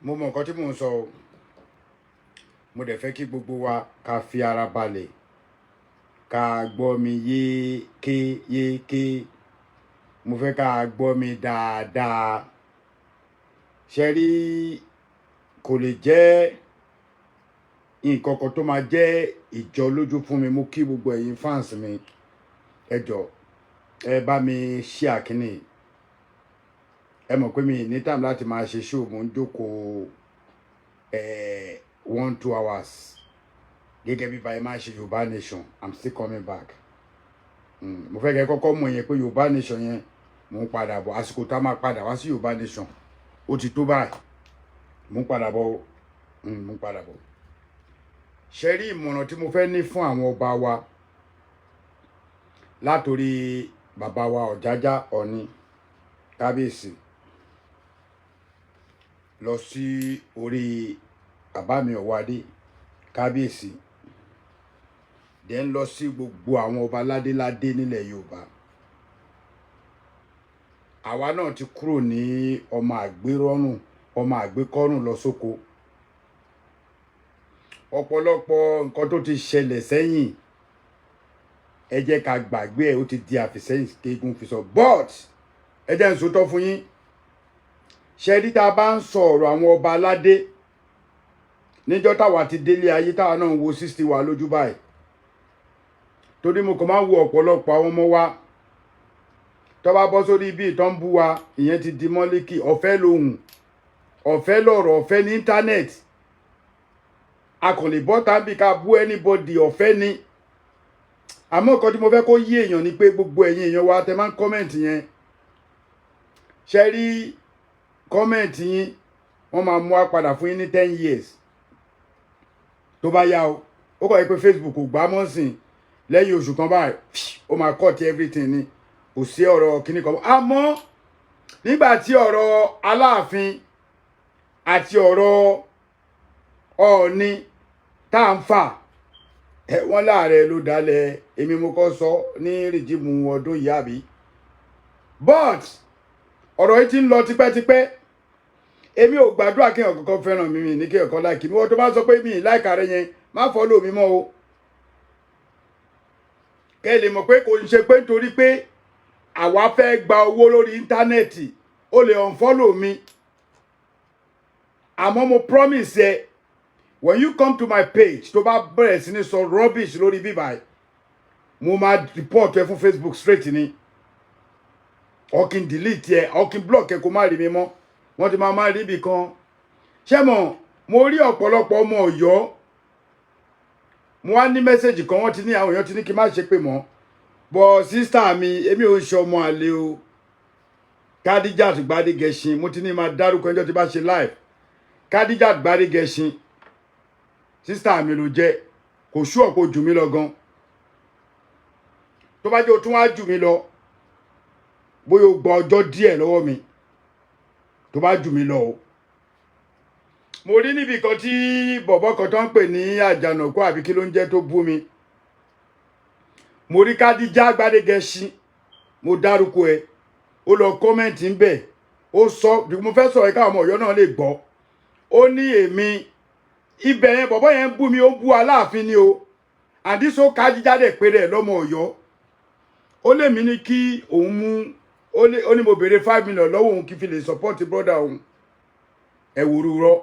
Mo mọ nǹkan tí mò ń sọ o. Mo dẹ̀ fẹ́ kí gbogbo wa ká fi ara balẹ̀, ká gbọ́ mi yékéyéké. Mo fẹ́ ká gbọ́ mi dáadáa. Ṣe rí, kò lè jẹ́ nǹkan kan tó máa jẹ́ ìjọ lójú fún mi. Mo kí gbogbo ẹ̀yin fans mi. Ẹ jọ̀ọ́, ẹ bá mi share kínní. Ẹ mọ̀ pé mi ní time láti máa ṣe show. Mo ń jókòó 1-2 hours gẹ́gẹ́ bí báyìí máa ṣe Yorùbá Nation. I'm still coming back. Mo fẹ́ kẹ́ kọ́kọ́ mọ̀ yẹn pé Yorùbá Nation yẹn, mo ń padà bọ̀. Àsìkò tá a máa padà wá sí Yorùbá Nation, ó ti tó báyìí. Mo ń padà bọ̀. Mo ń padà bọ̀. Ṣe rí ìmọ̀ràn tí mo fẹ́ ní fún àwọn ọba wa, látòrí bàbá wa Ọ̀jájá Ọ̀ọ̀ni kábíyèsí lọ sí orí bàbá mi Ọ̀wádé kábíyèsí, dẹ̀ ń lọ sí gbogbo àwọn ọba ládéládé nílẹ̀ Yorùbá. Àwa náà ti kúrò ní ọmọ àgbérọ́rùn, ọmọ àgbékọ́rùn lọ sóko. Ọ̀pọ̀lọpọ̀ nǹkan tó ti ṣẹlẹ̀ sẹ́yìn, ẹ jẹ́ ká gbàgbé ẹ̀. Ó ti di àfìsẹ́yìn kéegun fi sọ. But ẹ jẹ́ n sòótọ́ fún yín. Ṣe rí, tá a bá ń sọ ọ̀rọ̀ àwọn ọba aládé, níjọ́ táwa ti délé ayé, táwa náà ń wo 60 wa lójú báyìí, torí mo kàn máa ń wo ọ̀pọ̀lọpọ̀ àwọn ọmọ wa tó bá bọ́ sórí ibi ìtàn ń bú wa, ìyẹn ti di mọ́líkì. Ọ̀fẹ́ lòun, ọ̀fẹ́ lọ̀rọ̀, ọ̀fẹ́ ní íńtánẹ́ẹ̀tì. A kàn lè bọ́ tábì ká bú anybody, ọ̀fẹ́ ni. Àmọ́ nǹkan tí mo fẹ́ kó yí èèyàn ni pé gbogbo ẹ̀yin èèyàn wa tẹ máa ń comment yẹn, ṣe rí comment yín, wọ́n máa mú wa padà fún yín ní 10 years tó bá yá o. Ó kọ̀ yẹ pé Facebook kò gbá mọ́ sìn. Lẹ́yìn oṣù kan báyìí, ó máa cut everything ni. Kò sí ọ̀rọ̀ kíní kan. Àmọ́ nígbà tí ọ̀rọ̀ Aláàfin àti ọ̀rọ̀ Ọọ̀ni tá à ń fà ẹ, wọ́n láàrẹ ló dálẹ̀. Èmi mo kọ́ sọ ní regime ọdún yìí, àbí? But ọ̀rọ̀ yìí ti ń lọ tipẹ́tipẹ́. Èmi ò gbàdúrà kí èèyàn kankan fẹ́ràn mi, mi ní kí èèyàn kan like mi. Wọ́n tó bá sọ pé mi like rẹ yẹn, má follow mi mọ́ o. Kẹ́ ẹ lè mọ̀ pé kò ń ṣe pé nítorí pé àwa fẹ́ gba owó lórí íńtánẹ́ẹ̀tì. Ó lè unfollow mi, àmọ́ mo promise ẹ, when you come to my page, tó bá bẹ̀rẹ̀ sí ní sọ rubbish lórí bíbáyìí, mo máa report ẹ fún Facebook straight ni, or kí n delete ẹ, or kí n block ẹ, kó má rí mi mọ́. Wọ́n ti máa má rí ibì kan. Ṣé mo rí ọ̀pọ̀lọpọ̀ ọmọ Ọ̀yọ́, mo wá ní message kan. Wọ́n ti ní àwọn èèyàn ti ní kí n má ṣe pé mọ́ bọ́. Sister mi, èmi ò ń ṣe ọmọ àlè o. Kadijat Gbadegẹṣin, mo ti ní máa dárúkọ ẹjọ́ tí bá ṣe live. Kadijat Gbadegẹṣin, sister mi ló jẹ́. Kò sú ọ̀pọ̀ jù mí lọ gan. Tó bá jẹ́ o tún wá jù mí lọ, bóyá o gba ọjọ́ díẹ̀ lọ́wọ́ mi, tó bá jù mí lọ o. Mo rí níbi kan tí bọ̀bọ̀ kan tó ń pè ní Àjànàkú, àbí kí ló ń jẹ́, tó bú mi. Mo rí Kádíjà Gbádégẹṣin, mo dárúkọ ẹ, ó lọ comment ń bẹ̀. Ó sọ, mo fẹ́ sọ̀rọ̀ káwọn ọmọ Ọ̀yọ́ náà lè gbọ́. Ó ní èmi ibẹ̀ yẹn, bọ̀bọ̀ yẹn ń bú mi, ó ń bú Aláàfin ni o. Àdísó Kádíjà dẹ̀ pé rẹ̀ lọ́mọ Ọ̀yọ́. Ó lè mí ní kí òun mú, ó ní mo béèrè 5 million lọ́wọ́ òun kí fi lè support brother òun. Ẹ wòrú rọ.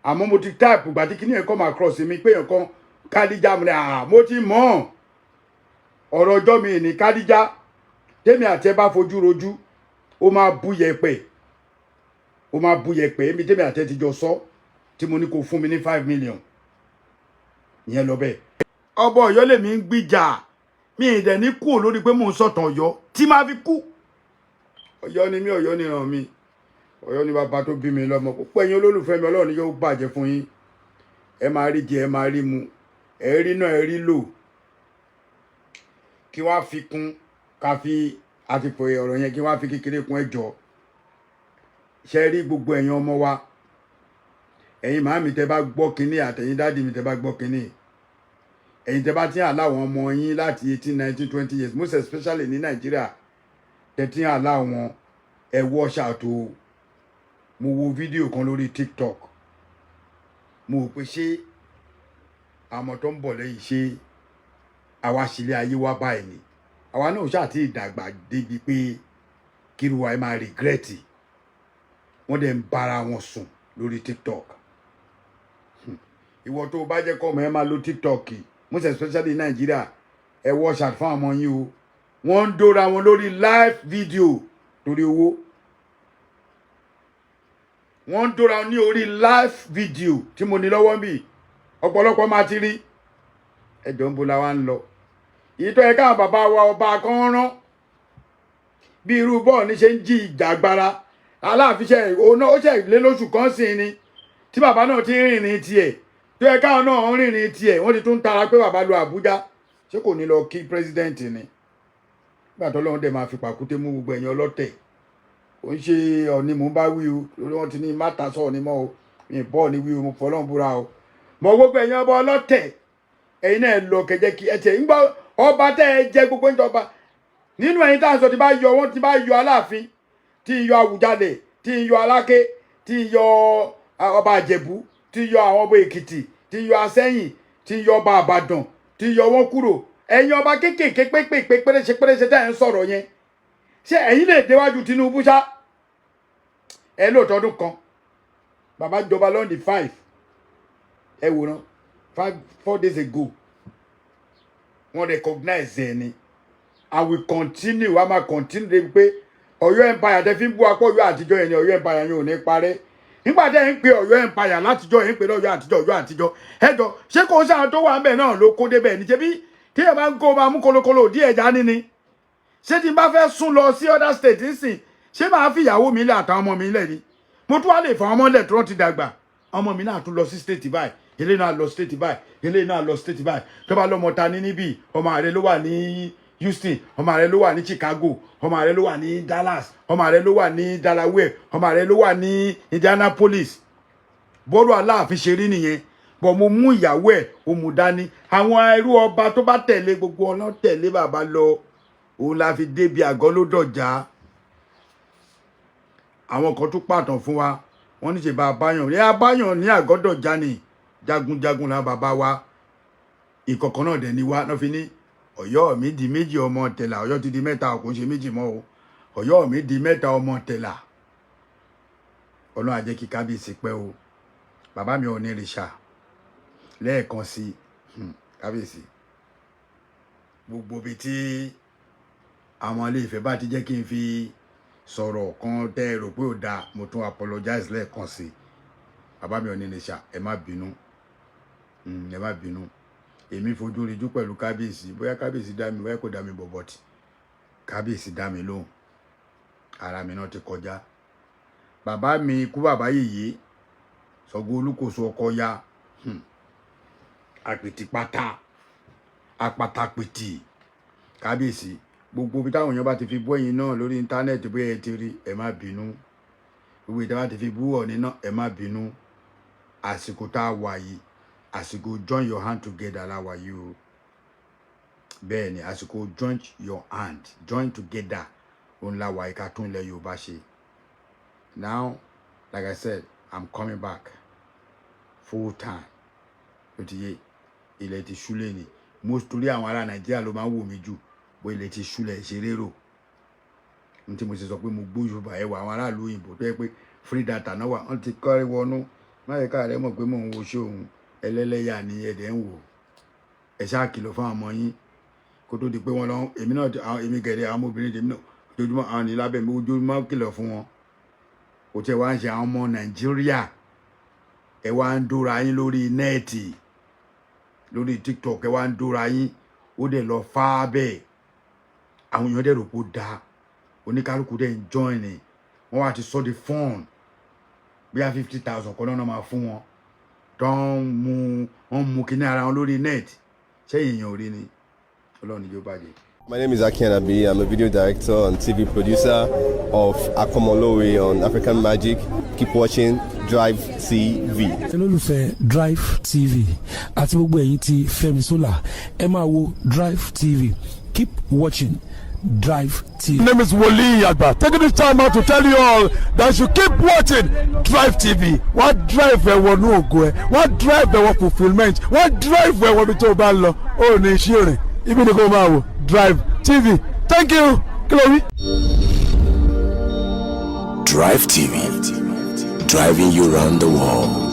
Àmọ́ mo ti type gbà tí kíní ẹ̀ come across mi pé èèyàn kan Kádíjà, mo ní à mo ti mọ̀ ọ̀rọ̀ ọjọ́ mi ní Kádíjà. Tèmi àti ẹ bá fojú rojú, ó máa bú yẹpẹ̀, ó máa bú yẹpẹ̀. Èmi tèmi àti ẹ ti jọ sọ tí mo ní kó fún mi ní 5 million ìyẹn lọ bẹ́ẹ̀. Ọba Ọ̀yọ́ lèmi ń gbìjà, mi ì dẹ̀ ní kú lórí pé mò ń sọ̀tàn Ọ̀yọ́ tí máa fi kú. Ọ̀yọ́ ni mí, Ọ̀yọ́ ni ràn mí, Ọ̀yọ́ ni bàbá tó bí mi lọ́mọ. Púpọ̀ ẹ̀yin olólùfẹ́ mi, Ọlọ́run ni yóò bàjẹ́ fún yín. Ẹ máa rí jẹ, ẹ máa rí mu, ẹ rí náà, ẹ rí lò. Kí wàá fi kún ká fi àti pè ọ̀rọ̀ yẹn, kí wàá fi kékeré kún. Ẹjọ́ ṣe rí gbogbo ẹ̀yin ọmọ wa, ẹ̀yin màámi tẹ́ bá gbọ́ kínní, àtẹ̀yin daddy mi tẹ́ bá gbọ́ kínní, ẹ̀yin tẹ́ bá ti ń allow ọmọ yín láti 18, 19, 20 years, most especially ní Nàìjíríà, tẹ́ ti ń allow wọn, ẹ watch out o. Mo wo fídíò kan lórí TikTok, mo rò pé ṣé àwọn tó ń bọ̀ lẹ́yìn, ṣé àwa sílé ayé wa báyìí ni? Àwa náà ṣáà ti dàgbà débi pé kíru wa ẹ máa regret. Wọ́n dẹ̀ ń bára wọn sùn lórí TikTok. Ìwọ tó o bá jẹ́ kọ́ ọmọ ẹ máa lo TikTok, most especially ní Nàìjíríà, ẹ watch out fún àwọn ọmọ yín o. Wọ́n ń dóra wọn lórí live video torí owó. Wọ́n ń dóra ní orí live video tí mo ní lọ́wọ́ ń bì. Ọ̀pọ̀lọpọ̀ máa ti rí. Ẹjọ́ ń bo la wá ń lọ. Ìtọ́ ẹ káwọn bàbá wa ọba kan rán bí irú bọ́ọ̀ ní ṣe ń jí ìjà agbára Aláàfin ṣe òun náà, ó ṣe lé lóṣù kan sí ni tí bàbá náà ti ń rìnrìn tiẹ̀, tó yẹ káwọn náà ń rìnrìn tiẹ̀. Wọ́n ti tún tara pé bàbá lọ Àbújá, ṣé kò ní lọ kí president ni? Nígbà tó lọ́wọ́n dẹ̀ máa fi pàkúté mú gbogbo ẹ̀yìn ọlọ́tẹ̀. Ò ń ṣe ọ̀ni mò ń bá wí o, lórí wọn ti ní má ta sọ̀ọ́ ni mọ́ o. Mi bọ́ọ̀ ni wí o, mo fọlọ́n búra o. Mọ gbogbo ẹ̀yìn ọba ọlọ́tẹ̀, ẹ̀yin náà lọ kẹjẹ kí ẹ tiẹ̀ ń gbọ́ ọba tẹ́ ẹ jẹ gbogbo ìjọba nínú ẹ̀yin tá à ń sọ, ti bá yọ wọ́n, ti bá yọ Aláàfin, tí ń yọ Àwùjalẹ̀, tí ń yọ Aláké, tí ń yọ ọba Àjẹ̀bú, tí ń yọ àwọn ọba Èkìtì, tí ń yọ Asẹ́yìn, tí ń yọ ọba Àbàdàn, tí ń yọ wọ́n kúrò, ẹ̀yin ọba kéékèèké pépèpé péréṣe péréṣe tẹ́ ẹ̀ ń sọ̀rọ̀ yẹn, ṣé ẹ̀yin lè déwájú Tinubu ṣá? Ẹ lóòótọ́ ọdún kan bàbá jọba lọ́ndì 5, ẹ wòran, 5, 4 days ago, wọ́n recognize ẹ ni. And we continue, a máa continue débi pé Ọ̀yọ́ Empire tẹ́ fi ń bú apọ̀ Ọ̀yọ́ àtijọ́ yẹn ni. Ọ̀yọ́ Empire yẹn ò ní parẹ́. Nígbà tẹ́ ń pe Ọ̀yọ́ Empire látijọ́ yẹn, ń pe lọ́yọ́ àtijọ́, Ọ̀yọ́ àtijọ́. Ẹ jọ, ṣé kò sáà tó wà ń bẹ̀ náà ló kó débẹ̀ ní? Ṣebí tí ẹ máa ń kó máa mú kolokolo díẹ̀ já níní. Ṣé tí n bá fẹ́ sún lọ sí other state nsìn, ṣé máa fi ìyàwó mi lẹ̀ àtàwọn ọmọ mi lẹ̀ ni? Mo tún wá lè fa ọmọ lẹ̀ tí wọ́n ti dàgbà. Ọmọ mi náà tún lọ sí state báyìí, eléyìí náà lọ state báyìí, eléyìí náà lọ state báyìí. Tó bá lọ́mọ ta ní níbí, ọmọ ààrẹ ló wà ní Houston, ọmọ ààrẹ ló wà ní Chicago, ọmọ ààrẹ ló wà ní Dallas, ọmọ ààrẹ ló wà ní Delaware, ọmọ ààrẹ ló wà ní Indianapolis. Bọ́rọ̀ Aláàfin ṣe rí nìyẹn. Bọ̀ mo mú ìyàwó ẹ̀, ó mú dání, àwọn ẹrú ọba tó bá tẹ̀lé, gbogbo ọ̀nà tẹ̀lé bàbá lọ. Òun la fi débi àgọ́ ló dọ̀já. Àwọn kan tún pàtàn fún wa, wọ́n ní ṣe bá abáyàn ní abáyàn ní àgọ́dọ̀já ni. Jagunjagun la bàbá wa, ìkọ̀kan náà dẹ̀ ni wá náà fi ní Ọ̀yọ́ mi di méjì ọmọ tẹ̀là. Ọ̀yọ́ ti di mẹ́ta, kò ń ṣe méjì mọ́ o. Ọ̀yọ́ mi di mẹ́ta ọmọ tẹ̀là. Ọlọ́run á jẹ́ kí kábíyèsí pẹ́ o. Bàbá mi ò ní rìṣà lẹ́ẹ̀kan sí. Kábíyèsí, gbogbo ibi tí àwọn ilé Ifẹ̀ bá ti jẹ́ kí n fi sọ̀rọ̀ kan tẹ́ ẹ rò pé ò dáa, mo tún apologize lẹ́ẹ̀kan sí. Bàbá mi ò ní rìṣà, ẹ má bínú, ẹ má bínú. Èmi fojú rinjú pẹ̀lú kábíyèsí. Bóyá kábíyèsí dá mi, bóyá kò dá mi bọ̀bọ̀ tì, kábíyèsí dá mi lóhùn. Ara mi náà ti kọjá. Bàbá mi kú, bàbá yèyé Ṣàngó Olúkòso ọkọ ya àpètì pátá àpàtàpìtì. Kábíyèsí, gbogbo ibi táwọn èèyàn bá ti fi bú ẹ̀yin náà lórí íńtánẹ́ẹ̀tì, bóyá ẹ ti rí, ẹ má bínú. Gbogbo ìta bá ti fi bú Ọ̀ọ̀ni náà, ẹ má bínú. Àsìkò tá a wà yìí, àsìkò join your hand together la wà yìí o. Bẹ́ẹ̀ ni, àsìkò join your hand, join together òun la wà yìí, ká tún ilẹ̀ Yorùbá ṣe. Now, like I said, I'm coming back full time. Ó ti yé, ilẹ̀ ti ṣú lé ní mo torí àwọn ará Nàìjíríà ló máa ń wò mí jù. Bó ilẹ̀ ti ṣúlẹ̀ ṣe rérò ní tí mo ṣe sọ pé mo gbójú bá ẹwà àwọn aráàlú òyìnbó tó yẹ pé free data náà wà, wọ́n ti kọ́ wọnú máyìíká rẹ mọ̀ pé mò ń wo ṣé òun ẹlẹ́lẹ́yà ni ẹ̀dẹ̀ ń wò. Ẹ ṣáà kìlọ̀ fún àwọn ọmọ yín kó tó di pé wọ́n lọ. Èmi náà, èmi gẹ̀rẹ́, àwọn ọmọbìnrin tèmi náà, ojoojúmọ́ àwọn ní lábẹ́ mi, ojoojúmọ́ kìlọ̀ fún wọn. Kò tiẹ̀ wá ń ṣe àwọn ọmọ Nàìjíríà. Ẹ wá ń dóra yín lórí net, lórí TikTok, ẹ wá ń dóra yín. Ó dẹ̀ lọ fá bẹ́ẹ̀, àwọn èèyàn dẹ̀ rò pé ó dáa, oníkálukú dẹ̀ ń join ni. Wọ́n wá ti sọ di fun, bóyá 50,000 kan náà máa fún wọn tó ń mu, wọ́n mú kíní ara wọn lórí net. Ṣé èèyàn ò rí ni? Ọlọ́run ní yóò bàjẹ́. My name is Aki Anabi. I'm a video director and TV producer of Akomolowe on African Magic. Keep watching Drive TV. Olólùfẹ́ Drive TV àti gbogbo ẹ̀yin tí Fẹ́mi Sola, ẹ máa wo Drive TV. Keep watching Drive TV. My name is Wole Agba. Taking this time out to tell you all that you keep watching Drive TV. Wọ́n drive ẹ wọnú ògo ẹ, wọ́n drive ẹ wọ fulfilment, wọ́n drive ẹ wọ ibi tó o bá ń lọ. Ó ní iṣẹ́ rìn, ibi ni kò máa wò Drive TV. Thank you. Kí ló wí? Drive TV, driving you round the world.